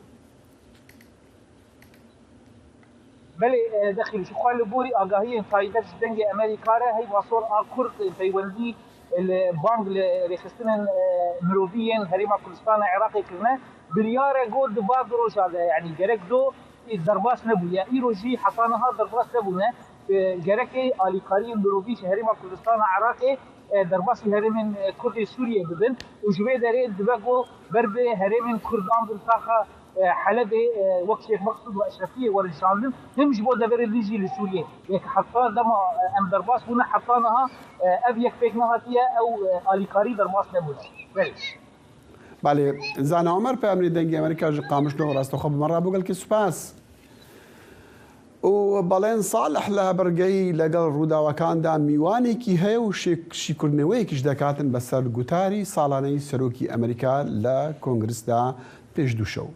Belê, e, dexîl ji xwe li gorî agahiyên taybet ji Dengê Amerîka re heyva sor a Kurd, e, peywendî, e, li bang li rêxistinên, e, mirovî yên Herêma Kurdistana Iraqê kirine. Biryar e got di va du roja de, yanî gerek do, e, derbas nebûye. Îro jî heta niha derbas nebûne. E, gerek e alîkariyên mirovî ji Herêma Kurdistana Iraqê, e, derbasî herêmên, e, Kurdê Sûriyê bibin û ji vê derê dibe ku ber bi herêmên Kurdan bin taxa e, Helebê, e, wek Şêx Meqsûd û Eşrefiyê werin şandin, him ji bo deverê din jî li Sûriyê. Yek heta dema, e, em derbas bûne, heta niha, e, ev yek pêk nehatiye, ew, e, alîkarî derbas nebûne. Belê. Belê. Zana Omer, peyamnê Dengê Amerîka ji Qamişlo, rastex bi me re bû, gelkî spas. û Balen Salih li hebergehî legel Rûdawekan de mîwanekî heye û şêk-, şîkurdineweyekî ji dekatin be ser gutarî salaneyî Serokî Amerîka li Kongres de pêş du şew.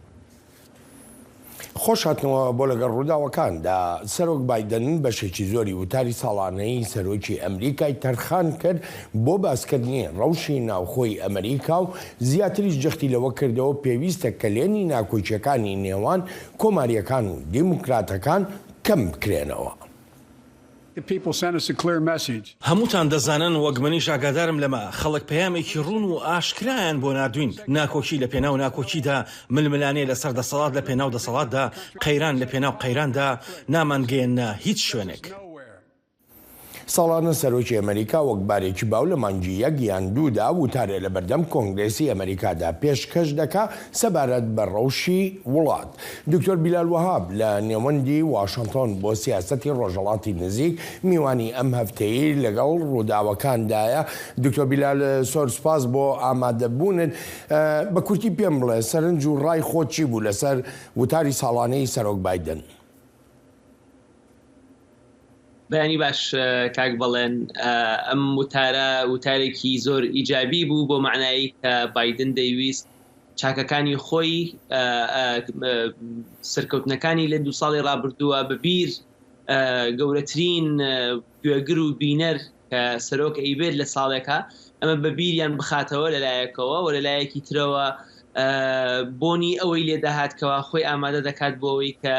Xoş hatnەوە بۆ لەگەڵ ڕووداوەکاندا. سەرۆک بایدن بەشێکی زۆری وتاری ساڵانەی سەرۆکی ئەمریکای تەرخان کرد بۆ باسکردنی ڕەوشی ناوخۆی ئەمریکا و زیاتریش جەختی لەوە کردەوە پێویستە کەلێنی ناکۆکیەکانی نێوان کۆماریەکان و دیموکراتەکان کەم بکرێنەوە. The people sent us a clear message. هەمووتان دەزانن، وەک منیش ئاگادارم لەمە، خەڵک پەیامێکی ڕوون و ئاشکرایان بۆ ناردوین. ناکۆکی لە پێناو ناکۆکیدا، ململانێ لەسەر دەسەڵات لە پێناو دەسەڵاتدا، قەیران لە پێناو قەیراندا، نامانگەیەنە هیچ شوێنێک. ساڵانە سەرۆکی ئەمریکا وەک بارێکی باو لە مانگی یەک یان دوودا وتارێ لە بەردەم کۆنگرێسی ئەمریکادا پێشکەش دەکا سەبارەت بە ڕەوشی وڵات. دکتۆر بیلال وەهاب لە نێوەندی واشنتۆن بۆ سیاسەتی ڕۆژهەڵاتی نزیک میوانی ئەم هەفتەیە لەگەڵ ڕووداوەکاندایە. دکتۆر بیلال، سۆر سپاس بۆ ئامادەبوونت. بە کورتی پێم بڵێ، سەرنج و ڕای خۆت چی بوو لەسەر وتاری ساڵانەی سەرۆک بایدن؟ بەیانی باش، ئە، کاک بەڵێن. ئە، ئەم وتارە وتارێکی زۆر ئیجابی بوو، بۆ معنایی کە بایدن دەیویست چاکەکانی خۆی، ئە، ئە، ئە، سەرکەوتنەکانی لە دوو ساڵی ڕابردووە بە بیر، ئە، گەورەترین، ئە، گوێگر و بینەر کە سەرۆک ئەیبێت لە ساڵێکە، ئەمە بە بیریان بخاتەوە لە لایەکەوە و لە لایەکی ترەوە، ئە، بۆنی ئەوەی لێ دەهات کەوا خۆی ئامادە دەکات بۆ ئەوەی کە،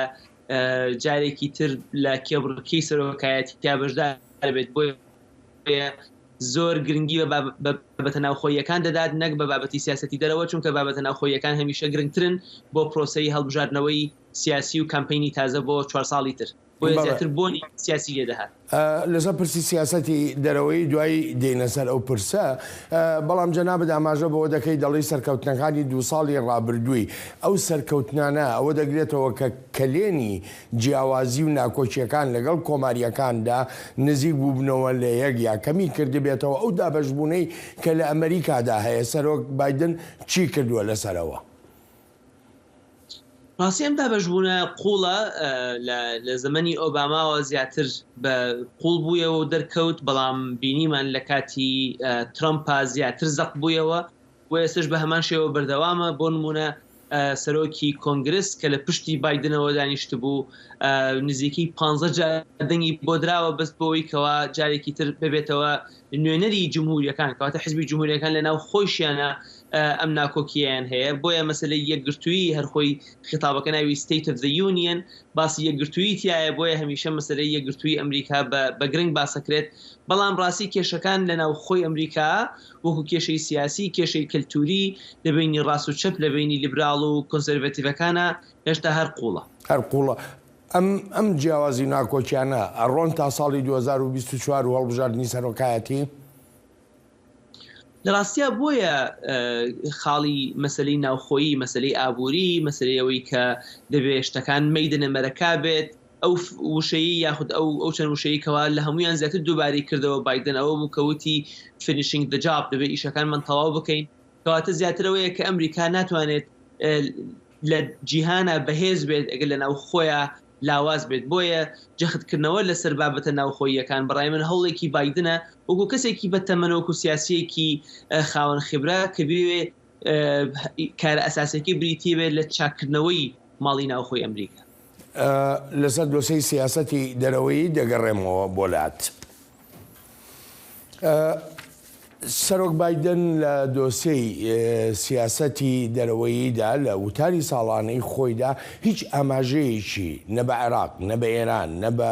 ئە، جارێکی تر لە کێبڕکێی سەرۆکایەتیا بەشدار بێت. بۆیە زۆر گرنگی بە باب-، بە بابەتە ناوخۆییەکان دەدات، نەک بە بابەتی سیاسەتی دەرەوە، چونکە بابەتە ناوخۆییەکان هەمیشە گرنگترن بۆ پرۆسەی هەڵبژاردنەوەی سیاسی و کامپەینی تازە بۆ چوار ساڵی تر. بۆیە بەڵێ. زیاتر بۆنی سیاسی لێ دەهات. ئە، لەسەر پرسی سیاسەتی دەرەوەی دوایی دێنە سەر ئەو پرسە. ئە، بەڵام جەنابت ئاماژە بۆ دەکەی، دەڵی سەرکەوتنەکانی دوو ساڵی ڕابردووی ئەو سەرکەوتنانە ئەوە دەگرێتەوە کە کەلێنی جیاوازی و ناکۆکیەکان لەگەڵ کۆماریەکاندا نزیک بووبنەوە لە یەک یا کەمی کردبێتەوە. ئەو دابەشبوونەی کە لە ئەمریکادا هەیە، سەرۆک بایدن چی کردووە لەسەرەوە؟ ڕاستی ئەم دابەشبوونە قوڵە لە زەمەنی ئۆباماوە زیاتر بە قوڵ بوویەوە و دەرکەوت، بەڵام بینیمان لە کاتی ترەمپا زیاتر زەق بوویەوە و ئێستش بە هەمان شێوە بەردەوامە. بۆ نمونە سەرۆکی کۆنگرس کە لە پشتی بایدنەوە دانیشت بوو، نزیکی پ جار دەنگی بۆ دراوە، بەس بۆەوەی کەوا جارێکی تر ببێتەوە نوێنەری جمهوریەکان، کەواتە حزبی جمهوریەکان لە ناو خۆشیانە ئەم ناکۆکییان هەیە. بۆیە مەسلەی یەکگرتووی هەرخۆی خیتابەکە ناوی State of the Union، باسی یەکگرتووی تایە، بۆیە هەمیشە مەسلەی یەکگرتووی ئەمریکا بە گرنگ باسەکرێت. بەڵام ڕاستی کێشەکان لە ناو خۆی ئەمریکا وەکو کێشەی سیاسی، کێشەی کەلتوری، لە بینی ڕاست و چەپ، لە بینی لیبرال و کۆنسەرڤەتیڤەکانە هێشتا هەر قوڵە. هەر قوڵە. ئەم ئەم جیاوازی ناکۆکیانە ئەڕۆن تا ساڵی دوو هەزار و بیست و چوار و هەڵبژاردنی سەرۆکایەتی؟ لە ڕاستیا بۆیە خاڵی مەسلەی ناوخۆیی، مەسلەی ئابووری، مەسلەی ئەوەی کە دەبێ شتەکان مەیدنە مەرەکا بێت، ئەو وشەیە یاخود ئەو ئەو چەند وشەیە کەوا لە هەمویان زیاتر دووبارەی کردەوە بایدن، ئەوە بوو کە وتی finishing the job، دەبێ ئیشەکانمان تەواو بکەین. کەواتە زیاتر ئەوەیە کە ئەمریکا ناتوانێت لە جیهانە بەهێز بێت ئەگەر لە ناو خۆیان لاواز بێت. بۆیە جەختکردنەوە لەسەر بابەتە ناوخۆییەکان بەڕای من هەوڵێکی بایدنە وەکو کەسێکی بە تەمەن، وەکو سیاسیەکی خاوەن خبرە کە بوێ کارە ئەساسیەکەی بریتی بێت لە چاککردنەوەی ماڵی ناوخۆی ئەمریکا. لەسەر دۆسەی سیاسەتی دەرەوەی دەگەڕێمەوە بۆ لات. سەرۆک بایدن لە دۆسەی سیاسەتی دەرەوەییدا لە وتاری ساڵانەی خۆیدا هیچ ئاماژەیەکی نە بە عێراق، نە بە ئێران، نە بە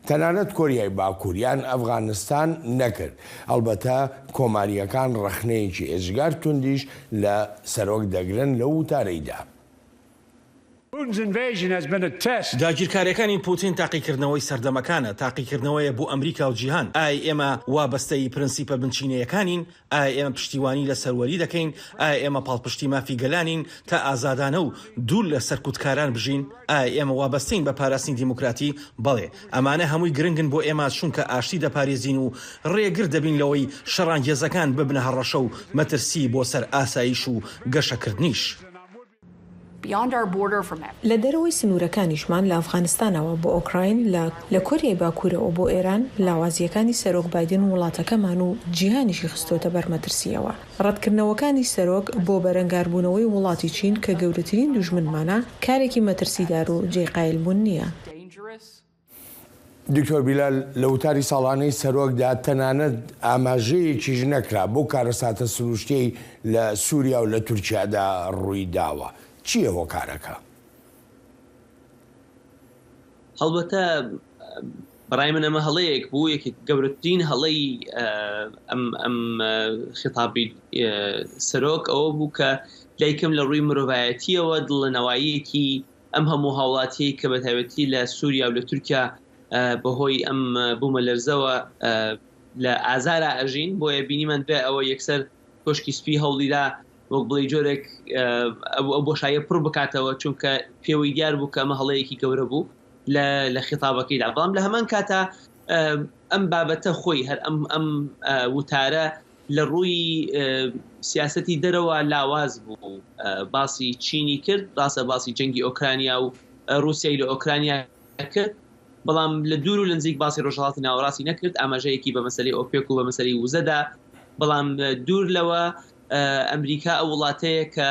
تەنانەت کۆریای باکوور یان ئەفغانستان نەکرد. هەڵبەتە کۆمارییەکان ڕەخنەیەکی ئێجگار توندیش لە سەرۆک دەگرن لەو وتارەیدا. داگیرکاریەکانی پوتین تاقیکردنەوەی سەردەمەکانە، تاقیکردنەوەیە بۆ ئەمریکا و جیهان. ئای ئێمە وابەستەی پرنسیپە بنچینەیەکانین؟ ئای ئێمە پشتیوانی لە سەروەری دەکەین؟ ئای ئێمە پاڵپشتی مافی گەلانین تا ئازادانە و دوور لە سەرکوتکاران بژین؟ ئای ئێمە وابەستەین بە پاراستنی دیموکراتی؟ بەڵێ، ئەمانە هەمووی گرنگن بۆ ئێمە، چونکە ئاشتی دەپارێزین و ڕێگر دەبین لەوەی شەڕانگێزەکان ببنە هەڕەشە و مەترسی بۆ سەر ئاسایش و گەشەکردنیش. لە دەرەوەی سنوورەکانیشمان، لە ئەفغانستانەوە بۆ ئۆکراین، لە لە کۆریای باکوورەوە بۆ ئێران، لاوازییەکانی سەرۆک بایدن وڵاتەکەمان و جیهانیشی خستۆتە بەر مەترسییەوە. ڕەتکردنەوەکانی سەرۆک بۆ بەرەنگاربوونەوەی وڵاتی چین کە گەورەترین دوژمنمانە، کارێکی مەترسیدار و جێی قایلبوون نییە. دکتۆر بیلال، لە وتاری ساڵانەی سەرۆکدا تەنانەت ئاماژەیەکیش نەکرا بەو کارەساتە سروشتیەی لە سووریا و لە تورکیادا ڕووی داوە. چییە هۆکارەکە؟ هەڵبەتە بەڕای من ئەمە هەڵەیەک بوو، یەکێک گەورەترین هەڵەی ئەم ئەم خیتابی سەرۆک ئەوە بوو کە لای کەم لە ڕووی مرۆڤایەتیەوە دڵەنەواییەکی ئەم هەموو هاوڵاتیەی کە بە تایبەتی لە سووریا و لە تورکیا بەهۆی ئەم بوومەلەرزەوە لە ئازارا ئەژین. بۆیە بینیمان دوای ئەوە یەکسەر کۆشکی سپی هەوڵیدا وەک بڵێ جۆرێک ئەو بۆشاییە پڕ بکاتەوە، چونکە پێوەی دیار بوو کە ئەمە هەڵەیەکی گەورە بوو لە لە خیتابەکەیدا. بەڵام لە هەمان کاتا ئەم بابەتە خۆی، هەر ئەم ئەم وتارە لە ڕووی سیاسەتی دەرەوە لاواز بوو. باسی چینی کرد، ڕاستە باسی جەنگی ئۆکرانیا و رووسیای لە ئۆکرانیا کرد، بەڵام لە دوور و لە نزیک باسی ڕۆژهەڵاتی ناوەڕاستی نەکرد، ئاماژەیەکی بە مەسەلەی ئۆپێک و بە مەسەلەی وزەدا. بەڵام دوور لەوە ئەمریکا ئەو وڵاتەیە کە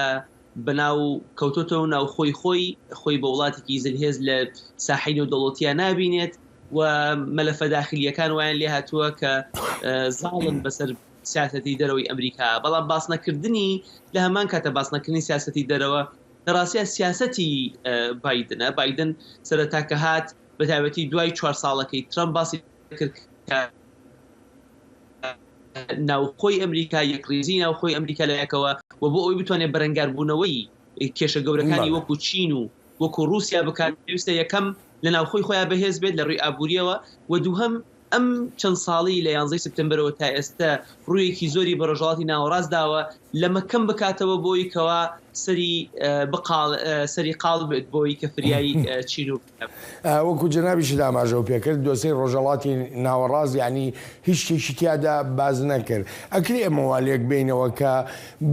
بە ناو کەوتۆتەوە ناو خۆی خۆی خۆی بە وڵاتێکی زلهێز لە ساحەی نێودەوڵەتیە نابینێت و مەلەفە داخلیەکان وایان لێ هاتووە کە زاڵن بەسەر سیاسەتی دەرەوەی ئەمریکا. بەڵام باسنەکردنی لە هەمان کاتە باسنەکردنی سیاسەتی دەرەوە لە ڕاستیا سیاسەتی بایدنە. بایدن سەرەتا کە هات، بە تایبەتی دوای چوار ساڵەکەی ترەمپ باسی کرد کە ناوخۆی ئەمریکا، یەکڕیزی ناوخۆی ئەمریکا لە یەکەوە و بۆ ئەوەی بتوانێت بەرەنگاربوونەوەی کێشە گەورەکانی وەکو چین و وەکو رووسیا بکات، پێویستە یەکەم لە ناوخۆی خۆیان بەهێز بێت لە ڕووی ئابووریەوە و دووهەم ئەم چەند ساڵی لە یانزەی سپتەمبەرەوە تا ئێستا ڕوویەکی زۆری بە ڕۆژهەڵاتی ناوەڕاست داوە، لەمە کەم بکاتەوە بۆی کەوا سەری بقاڵ سەری قاڵ بێت بۆی کە فریای چین و وەکو جەنابیشی داماژە و پێکرد، دۆسەی ڕۆژەڵاتی ناوەڕاست، یعنی هیچ شتێکی تیادا باز نەکرد. ئەکرێ ئێمە وا لێک بینەوە کە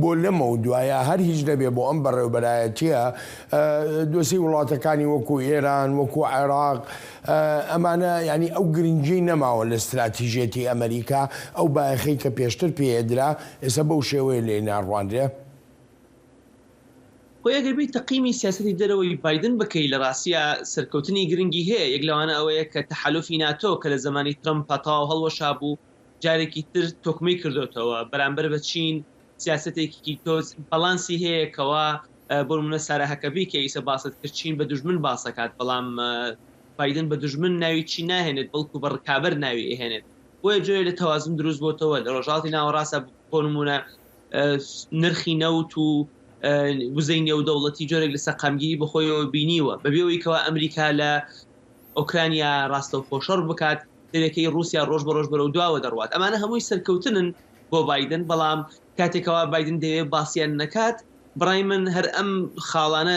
بۆ لەمە و دوایە هەر هیچ نەبێ بۆ ئەم بەڕێوبەرایەتیە، دۆسی وڵاتەکانی وەکو ئێران، وەکو عێراق، ئەمانە، یعنی ئەو گرنگی نەماوە لە استراتیژێتی ئەمریکا، ئەو بایەخی کە پێشتر پێدرا، ئێستا بەو شێوەیە لێ ناڕوانرێ. خۆی ئەگەر بێت تەقیمی سیاستی دەرەوەی بایدن بکەی، لە ڕاستیە سەرکەوتنی گرنگی هەیە. یەک لەوانە ئەوەیە کە تەحالوفی ناتۆ کە لە زمانی ترمپ پەتاو هەڵوەشا بوو، جارێکی تر تۆکمەی کردوتەوە بەرامبەر بە چین. سیاستێکی تۆز بەڵانسی هەیە کەوا بۆ منە سارە هەکەبی کە ئیسە باست کرد، چین بە دوژمن باسەکات، بەڵام بایدن بە دوژمن ناوی چین ناهێنێت، بەڵکو بە ڕکابەر ناوی ئەهێنێت. بۆیە جۆرێ لە تەوازن دروست بۆتەوە لە ڕۆژهاڵاتی ناوەڕاستە. بۆ نمونە نرخی نەوت و وزەی نێودەوڵەتی جۆرێک لە سەقامگیری بەخۆیەوە بینیوە، بەبێەوەی کەوا ئەمریکا لە ئۆکرانیا ڕاستەوخۆ شەڕ بکات، دەرەکەی رووسیا ڕۆژ بە ڕۆژ بەرەو دواوە دەڕوات. ئەمانە هەمووی سەرکەوتنن بۆ بایدن، بەڵام کاتێکەوە بایدن دەوێت باسییان نەکات، بڕای من هەر ئەم خاڵانە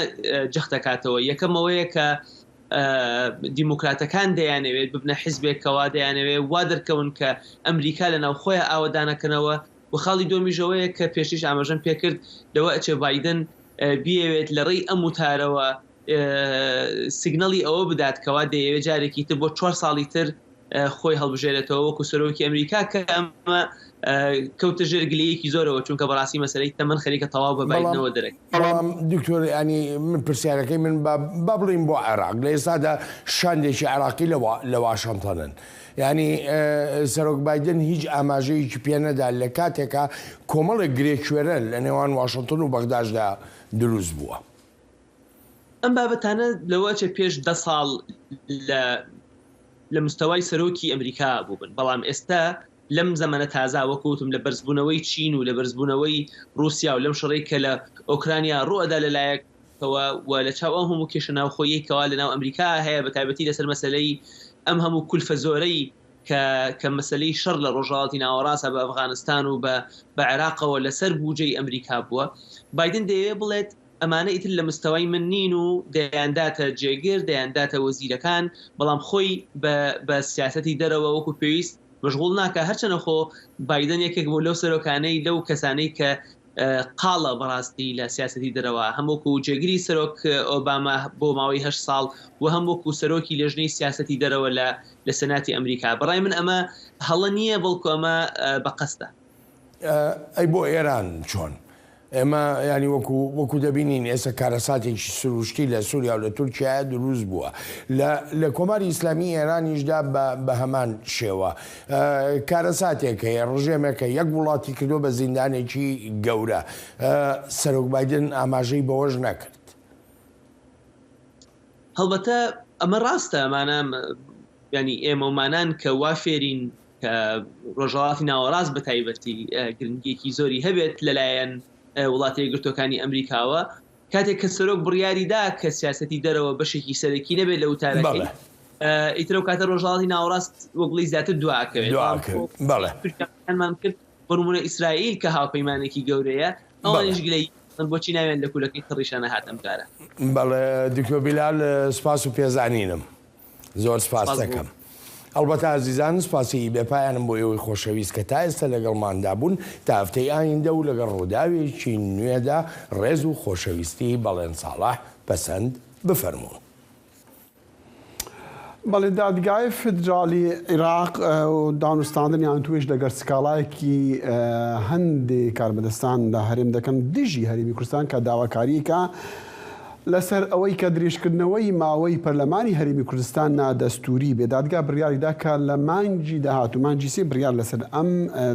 جەختەکاتەوە. یەکەمەوەیە کە دیموکراتەکان دەیانەوێت ببنە حیزبێکەوە، دەیانەوێت وا دەرکەون کە ئەمریکا لە ناوخۆیان ئاوەدانەکەنەوە. و خاڵی دۆمیژەوەیە کە پێشتیش ئاماژەم پێکرد، لەوە ئەچێ بایدن بیەوێت لە ڕێی ئەم وتارەوە سیگنەڵی ئەوە بدات کەوا دەیەوێت جارێکی تر بۆ چوار ساڵی تر خۆی هەڵبژێرێتەوە وەکو سەرۆکی ئەمریکا، کە ئەمە کەوتە ژێر گلەیەکی زۆرەوە، چونکە بەڕاستی مەسەلەی تەمەن خەریکە تەواو بە بایدنەوە دەرەکە. بەڵام دکتۆر، ینی من پرسیارەکەی من با بڵین بۆ عێراق، لە ئێستادا شاندێکی عێراقی لە واشنتنن، ینی سەرۆک بایدن هیچ ئاماژەیەکی پێ نەدا لە کاتێکا کۆمەڵێک گرێکوێرە لە نێوان واشنتن و بەغداشدا دروست بووە. ئەم بابەتانە لەوە چێ پێش دە ساڵ لە لە مستەوای سەرۆکی ئەمریکا بووبن، بەڵام ئێستا لەم زەمەنە تازا وەکوتم لە بەرزبوونەوەی چین و لە بەرزبوونەوەی رووسیا و لەم شەڕەی کە لە ئۆکرانیا ڕووەدا لەلایەکەوە و لە چاو ئەو هەموو کێشە ناوخۆیەکەوە لەناو ئەمریکا هەیە، بە تایبەتی لەسەر مەسەلەی ئەم هەموو کولفە زۆرەی کە کە مەسەلەی شەڕ لە ڕۆژهەڵاتی ناوەڕاستە بە ئەفغانستان و بە بە عێراقەوە لەسەر بوجەی ئەمریکا بووە. بایدن دەیەوێت بڵێت ئەمانە ئیتر لە مستەوای من نین و دەیانداتە جێگر، دەیانداتە وەزیرەکان، بەڵام خۆی بە سیاسەتی دەرەوە وەکو پێویست مشغول ناکە. هەرچەنە خۆ بایدن یەکێک بۆ لەو سەرۆکانەی، لەو کەسانەی کە قاڵە بەڕاستی لە سیاسەتی دەرەوە، هەم وەکو جێگری سەرۆک ئۆباما بۆ ماوەی هەشت ساڵ و هەم وەکو سەرۆکی لێژنەی سیاسەتی دەرەوە لە لە سەناتی ئەمریکا. بەڕای من ئەمە هەڵە نییە، بەڵکو ئەمە بە قەستە. ئەی بۆ ئێران چۆن؟ ئێمە ینی وەکو وەکو دەبینین ئێستا کارەساتێکی سروشتی لە سووریا و لە تورکیا دروست بووە. لە لە کۆماری ئیسلامی ئێرانیشدا بە هەمان شێوە کارەساتێک هەیە، ڕژێمێکە یەک وڵاتی کردو بە زیندانێکی گەورە. سەرۆک بایدن ئاماژەی بەوەش نەکرد. هەڵبەتە ئەمە ڕاستە، ئەمانە ینی ئێمە ومانان کە وا فێرین کە ڕۆژهەڵاتی ناوەڕاست بە تایبەتی گرنگیەکی زۆری هەبێت لەلایەن وڵاتە یەکگرتوەکانی ئەمریکاوە، کاتێک کە سەرۆک بڕیاری دا کە سیاسەتی دەرەوە بەشێکی سەرەکی نەبێت لە وتارەکەی، ئیترە و کاتە ڕۆژهەڵاتی ناوەڕاست وەک بڵی زیاتر دواکەوێت. بەڵێمان کرد بەڕوونە ئیسرائیل کە هاوپەیمانێکی گەورەیە، ئەوانیش گلەی بۆچی ناویان لە کولەکەی تەڕیشە نەهات ئەم جارە؟ بەڵێ دکتۆر بیلال، سپاس و پێزانینم. زۆر سپاس دەکەم. ئەڵبەتە ئازیزان، سپاسی بێپایانم بۆ ئێوەی خۆشەویست کە تا ئێستا لەگەڵماندا بوون. تا هەفتەی ئایندە و لەگەڵ ڕووداوێکی نوێدا، ڕێز و خۆشەویستی بەڵێن ساڵح پەسەند بفەرموون. بەڵێ، دادگای فیدرالی عێراق و دانوستاندن یان توێش لەگەر سکاڵایەکی هەندێک کاربەدەستان لە هەرێم دەکەن دژی هەرێمی کوردستان کە داواکاریەکە لەسەر ئەوەی کە درێژکردنەوەی ماوەی پەرلەمانی هەرێمی کوردستان نادەستوری بێ. دادگا بڕیاریدا کە لە مانگی داهات و مانگی سێ بڕیار لەسەر ئەم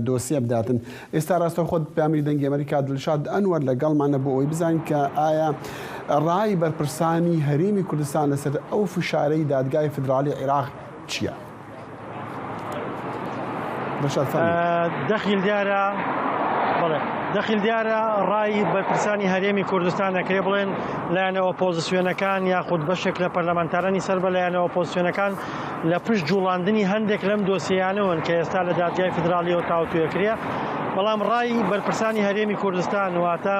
دۆسیە بداتن. ئێستا ڕاستەوخۆ پامری دەنگی ئەمریکا دڵشاد ئەنوەر لەگەڵمانە بۆ ئەوەی بزانین کە ئایا ڕای بەرپرسانی هەرێمی کوردستان لەسەر ئەو فشارەی دادگای فیدرالی عێراق چییە؟ دەخیل دیارە بڵێ دەخیل دیارە ڕای بەرپرسانی هەرێمی کوردستان دەکرێت بڵێن لایەنە ئۆپۆزیسیۆنەکان یاخود بەشێک لە پەرلەمانتارانی سەر بە لایەنە ئۆپۆزیسیۆنەکان لە پشت جوڵاندنی هەندێک لەم دۆسیانەوەن کە ئێستا لە دادگای فیدراڵیەوە تاوتوێکرێ. بەڵام ڕای بەرپرسانی هەرێمی کوردستان، واتە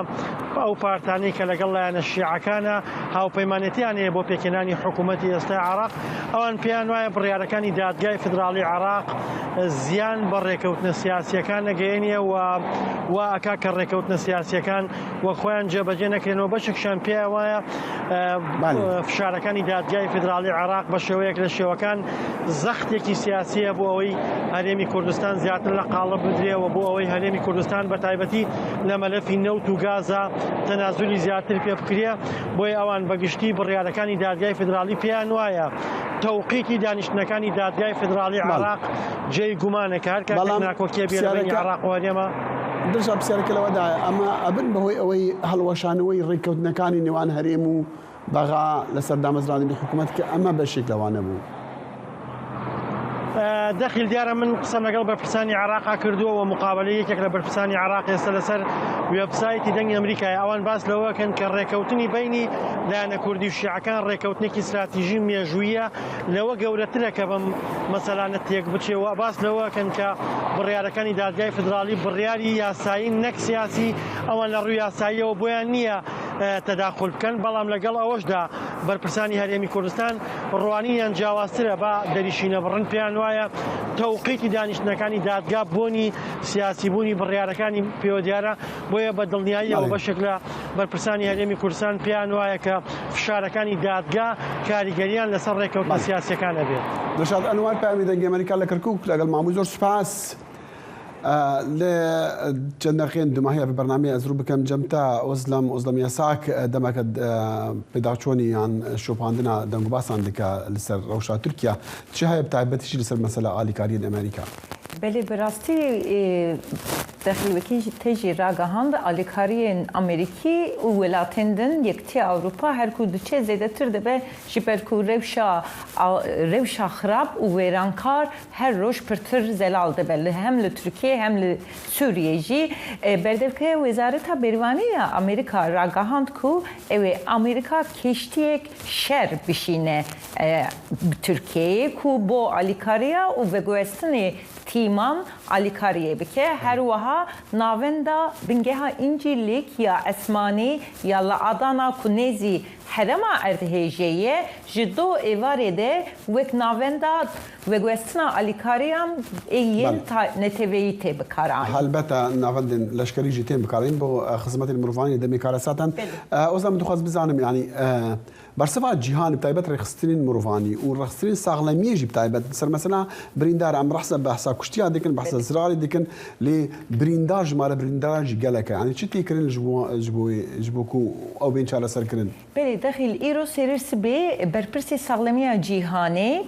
ئەو پارتانەی کە لەگەڵ لایەنە شیعەکانە هاوپەیمانێتیان هەیە بۆ پێکهێنانی حکوومەتی ئێستای عێراق، ئەوان پێیان وایە بڕیارەکانی دادگای فیدراڵی عێراق زیان بە ڕێکەوتنە سیاسیەکان نەگەیەنیە و وا ئەکا کە ڕێکەوتنە سیاسیەکان وە خۆیان جێبەجێ نەکرێنەوە. بەشێکشان پێیان وایە، ئە، بەڵێ. فشارەکانی دادگای فیدراڵی عێراق بە شێوەیەک لە شێوەکان زەختێکی سیاسیە بۆ ئەوەی هەرێمی کوردستان زیاتر لە قاڵب بدرێ و بۆ ئەوەی هەرێمی کوردستان بە تایبەتی لە مەلەفی نەوت و گازە تەنازولی زیاتر پێ بکرێ. بۆیە ئەوان بەگشتی بڕیارەکانی دادگای فیدراڵی پێیان وایە تەوقیتی دانیشتنەکانی دادگای فیدراڵی بەڵێ. عێراق جێی گومانە کە هەر کاتێک بەڵام ناکۆکیە بێ لە بەینی پرسیارەکە عێراق و هەرێمە. درشا پرسیارەکە لەوەدایە، ئەمە ئەبن بەهۆی ئەوەی هەڵوەشانەوەی ڕێککەوتنەکانی نێوان هەرێم و بەغا لەسەر دامەزراندنی حکوومەت کە ئەمە بەشێک لەوانە بوو. ئە، دەخیل دیارە من قسەم لەگەڵ بەرپرسانی عێراقا کردووە و مقابلەی یەکێک لە بەرپرسانی عێراق ئێستا لەسەر وێبسایتی دەنگی ئەمریکایە. ئەوان باس لەوە کەن کە ڕێکەوتنی بینی لایەنە کوردی و شیعەکان ڕێکەوتنێکی استراتیژی مێژوویە، لەوە گەورەترە کە بەم مەسەلانە تێک بچێ و باس لەوە کەن کە بڕیارەکانی دادگای فیدراڵی بڕیاری یاسایی نەک سیاسی، ئەوان لە ڕووی یاساییەوە بۆیان نییە، ئە، تەداخل بکەن. بەڵام لەگەڵ ئەوەشدا بەرپرسانی هەرێمی کوردستان ڕوانینیان جیاوازترە. با دەریشینە بڕن پێیان وایە تەوقیتی دانیشتنەکانی دادگا بۆنی سیاسی بوونی بڕیارەکانی پێوە دیارە. بۆیە بە دڵنیاییەوە بەڵێ. بەشێک لە بەرپرسانی هەرێمی کوردستان پێیان وایە کە فشارەکانی دادگا کاریگەریان لەسەر ڕێکەوتنە بەڵێ. سیاسیەکان ئەبێت. دڵشاد ئەنوار، پەیامی دەنگی ئەمریکا لە کەرکووک، لەگەڵ ماموی زۆر سوپاس. ئە، لە چەند دەقێن دوماهی بە بەرنامەی ئەزرو بکەم جەمتا ئۆزلەم، ئۆزلەم یاساک، ئە، دەمەکە، ئە، پێداچوونی یان شۆپاندنا دەنگوباسان دکا لەسەر ڕەوشا تورکیا. چی هەیە بە تایبەتیشی لەسەر مەسەلە ئالیکاریین ئەمریکا؟ بەێ، بەڕاستی، ئێ، دەخیل وەکی تێژی ڕاگەهاند ئالیکاریین ئەمریکی و وڵاتێن دن یەکتی ئەوروپا هەرکو دوچێ زێدەتر دەبێ، ji ber ku rewşa, a, rewşa xirab û wêrankar her roj pirtir zelal dibe, li, hem li Tirkiyê hem li Sûriyê jî. E, berdevke Wezareta Bervanî ya Amerîka ragihand ku ew ê Amerîka kêştiyek şer bişîne, e, bi Tirkiyeyê ku bo alîkariya û veguhestinê tîman alîkariyê bike. Her wiha navenda bingeha Încîlîk ya Esmanî ya li Adana ku nêzî herêma erdhêjê ye, ji do êvarê de wek navenda veguhestina alîkariyan ê yên Belê. ta-, neteweyî tê bikaranîn. Helbete navendên leşkerî jî tên bikaranîn bo, e, xizmetên mirovan yê demê karesatan. Belê. E, Ozan, min dixwaz bizanim, yanî, e, bersiva cîhanê bi taybet rêxistinên mirovanî û rêxistinên saxlemiyê jî bi taybet. Ser mesela birîndar em behsa, behsa kuştiya dikin, behsa Belê. zirarê dikin, lê birîndar, jimare birîndaran jî gelek e. Yanî çi tê kirin ji bo, ji bo, ji bo ku ew bên çareserkirin? Belê, dexîl îro serê sibê berpirsê saxlemiya cîhanê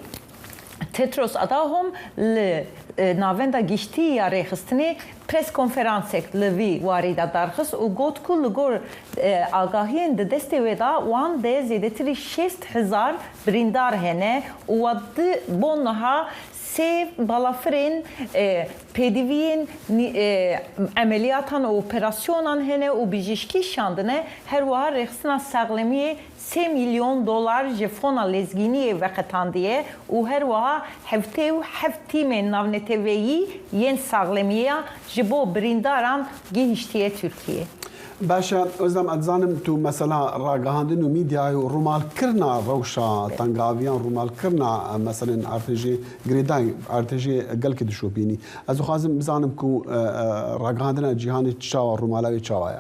Tedros Adhanom li, e, navenda giştî ya rêxistinê pres konferansek li vî warî de darxist û got ku li gor, e, agahiyên di destê wê de wan de zêdetirî şêst hezar birîndar hene û wa di bo niha sê balafirên, e, pêdiviyên nî-, e, emeliyatan û operasyonan hene û bijîşkî şandine. Her wiha rêxistina saxlemiyê sê milyon dolar ji fona lezgîniyê veqetandiye û her wiha heftê û heft tîmên navneteweyî yên saxlemiya ji bo birîndaran gihiştiye Tirkiyê. Baş e, Ozlem, ez dizanim tu mesela ragihandin û medyayê û rûmalkirina rewşa tengaviyan, rûmalkirina, e, meselên artêjê girêdayî, artêjê gelkê dişopînî. Ez dixwazim bizanim ku, e, e, ragihandina cîhanê çawa, rûmala wê çawa ye?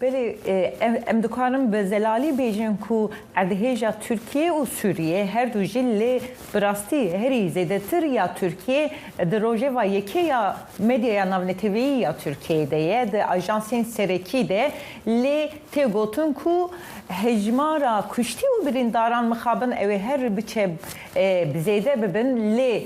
Belê, e, em, em dikarin bi zelalî bêjin ku erdhêja Tirkiye û Sûriye her du jî lê bi rastî herî zêdetir ya Tirkiye di rojeva yekê ya medyaya navneteweyî ya Tirkiyeyê de ye, di ajansên serekî de lê tê gotin ku hejmara kuştî û birîndaran mixabin ew ê her biçe, e, bi zêde bibin, lê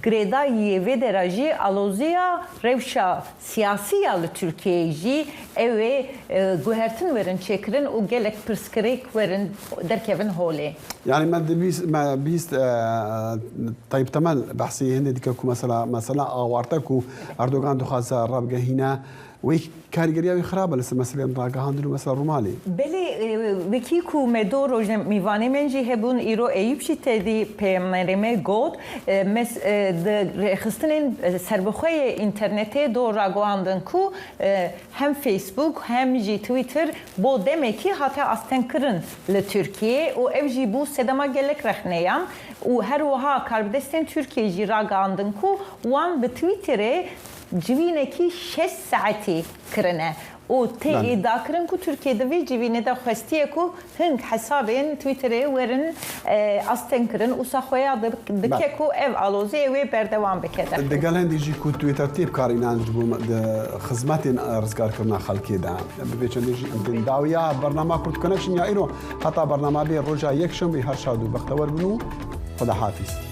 girêdayî yê vê dera jî aloziya rewşa siyasî ya li Tirkiyeyê jî ew ê, e, guhertin werin çêkirin û gelek pirsgirêk werin derkevin holê. Yani me dibîst, me bîst, e, Tayyip Temel behsê hindê dike ku mesela, mesela awarte ku Erdogan dixwaze rabigehîne, Wê karîgeriya wî xirab e li ser meseleyên ragihandin û mesela rûmalê. Belê, e, wekî ku me do roj mîvanê me jî hebûn, îro Eyûp jî tevî peyamnerê me got, e, mes-, e, di rêxistinên, e, serbixwe yê înternetê do ragihandin ku, e, hem Facebook hem jî Twitter bo demekî hate astengkirin li Tirkiyê û ev jî bû sedema gelek rexneyan û her wiha karbidestên Tirkiyê jî ragihandin ku wan bi Twitterê civînekî şeş saetî kirine û tê Belê. ê dakirin ku Tirkiye di vê civînê de xwestiye ku hing hesabên Twitterê werin, e, astengkirin û saxweya di-, dike Belê. ku ev alozê wê berdewam bike. Digel hindî jî ku Twitter tê bi kar înan ji bo me-, di xizmetên, e, rizgarkirina xelkê de. Bi vê çendê jî em tên dawiya bernama Kurd Connection ya îro heta bernama bê roja yekşemê her şad û bextewer bin û Xwedahafîz.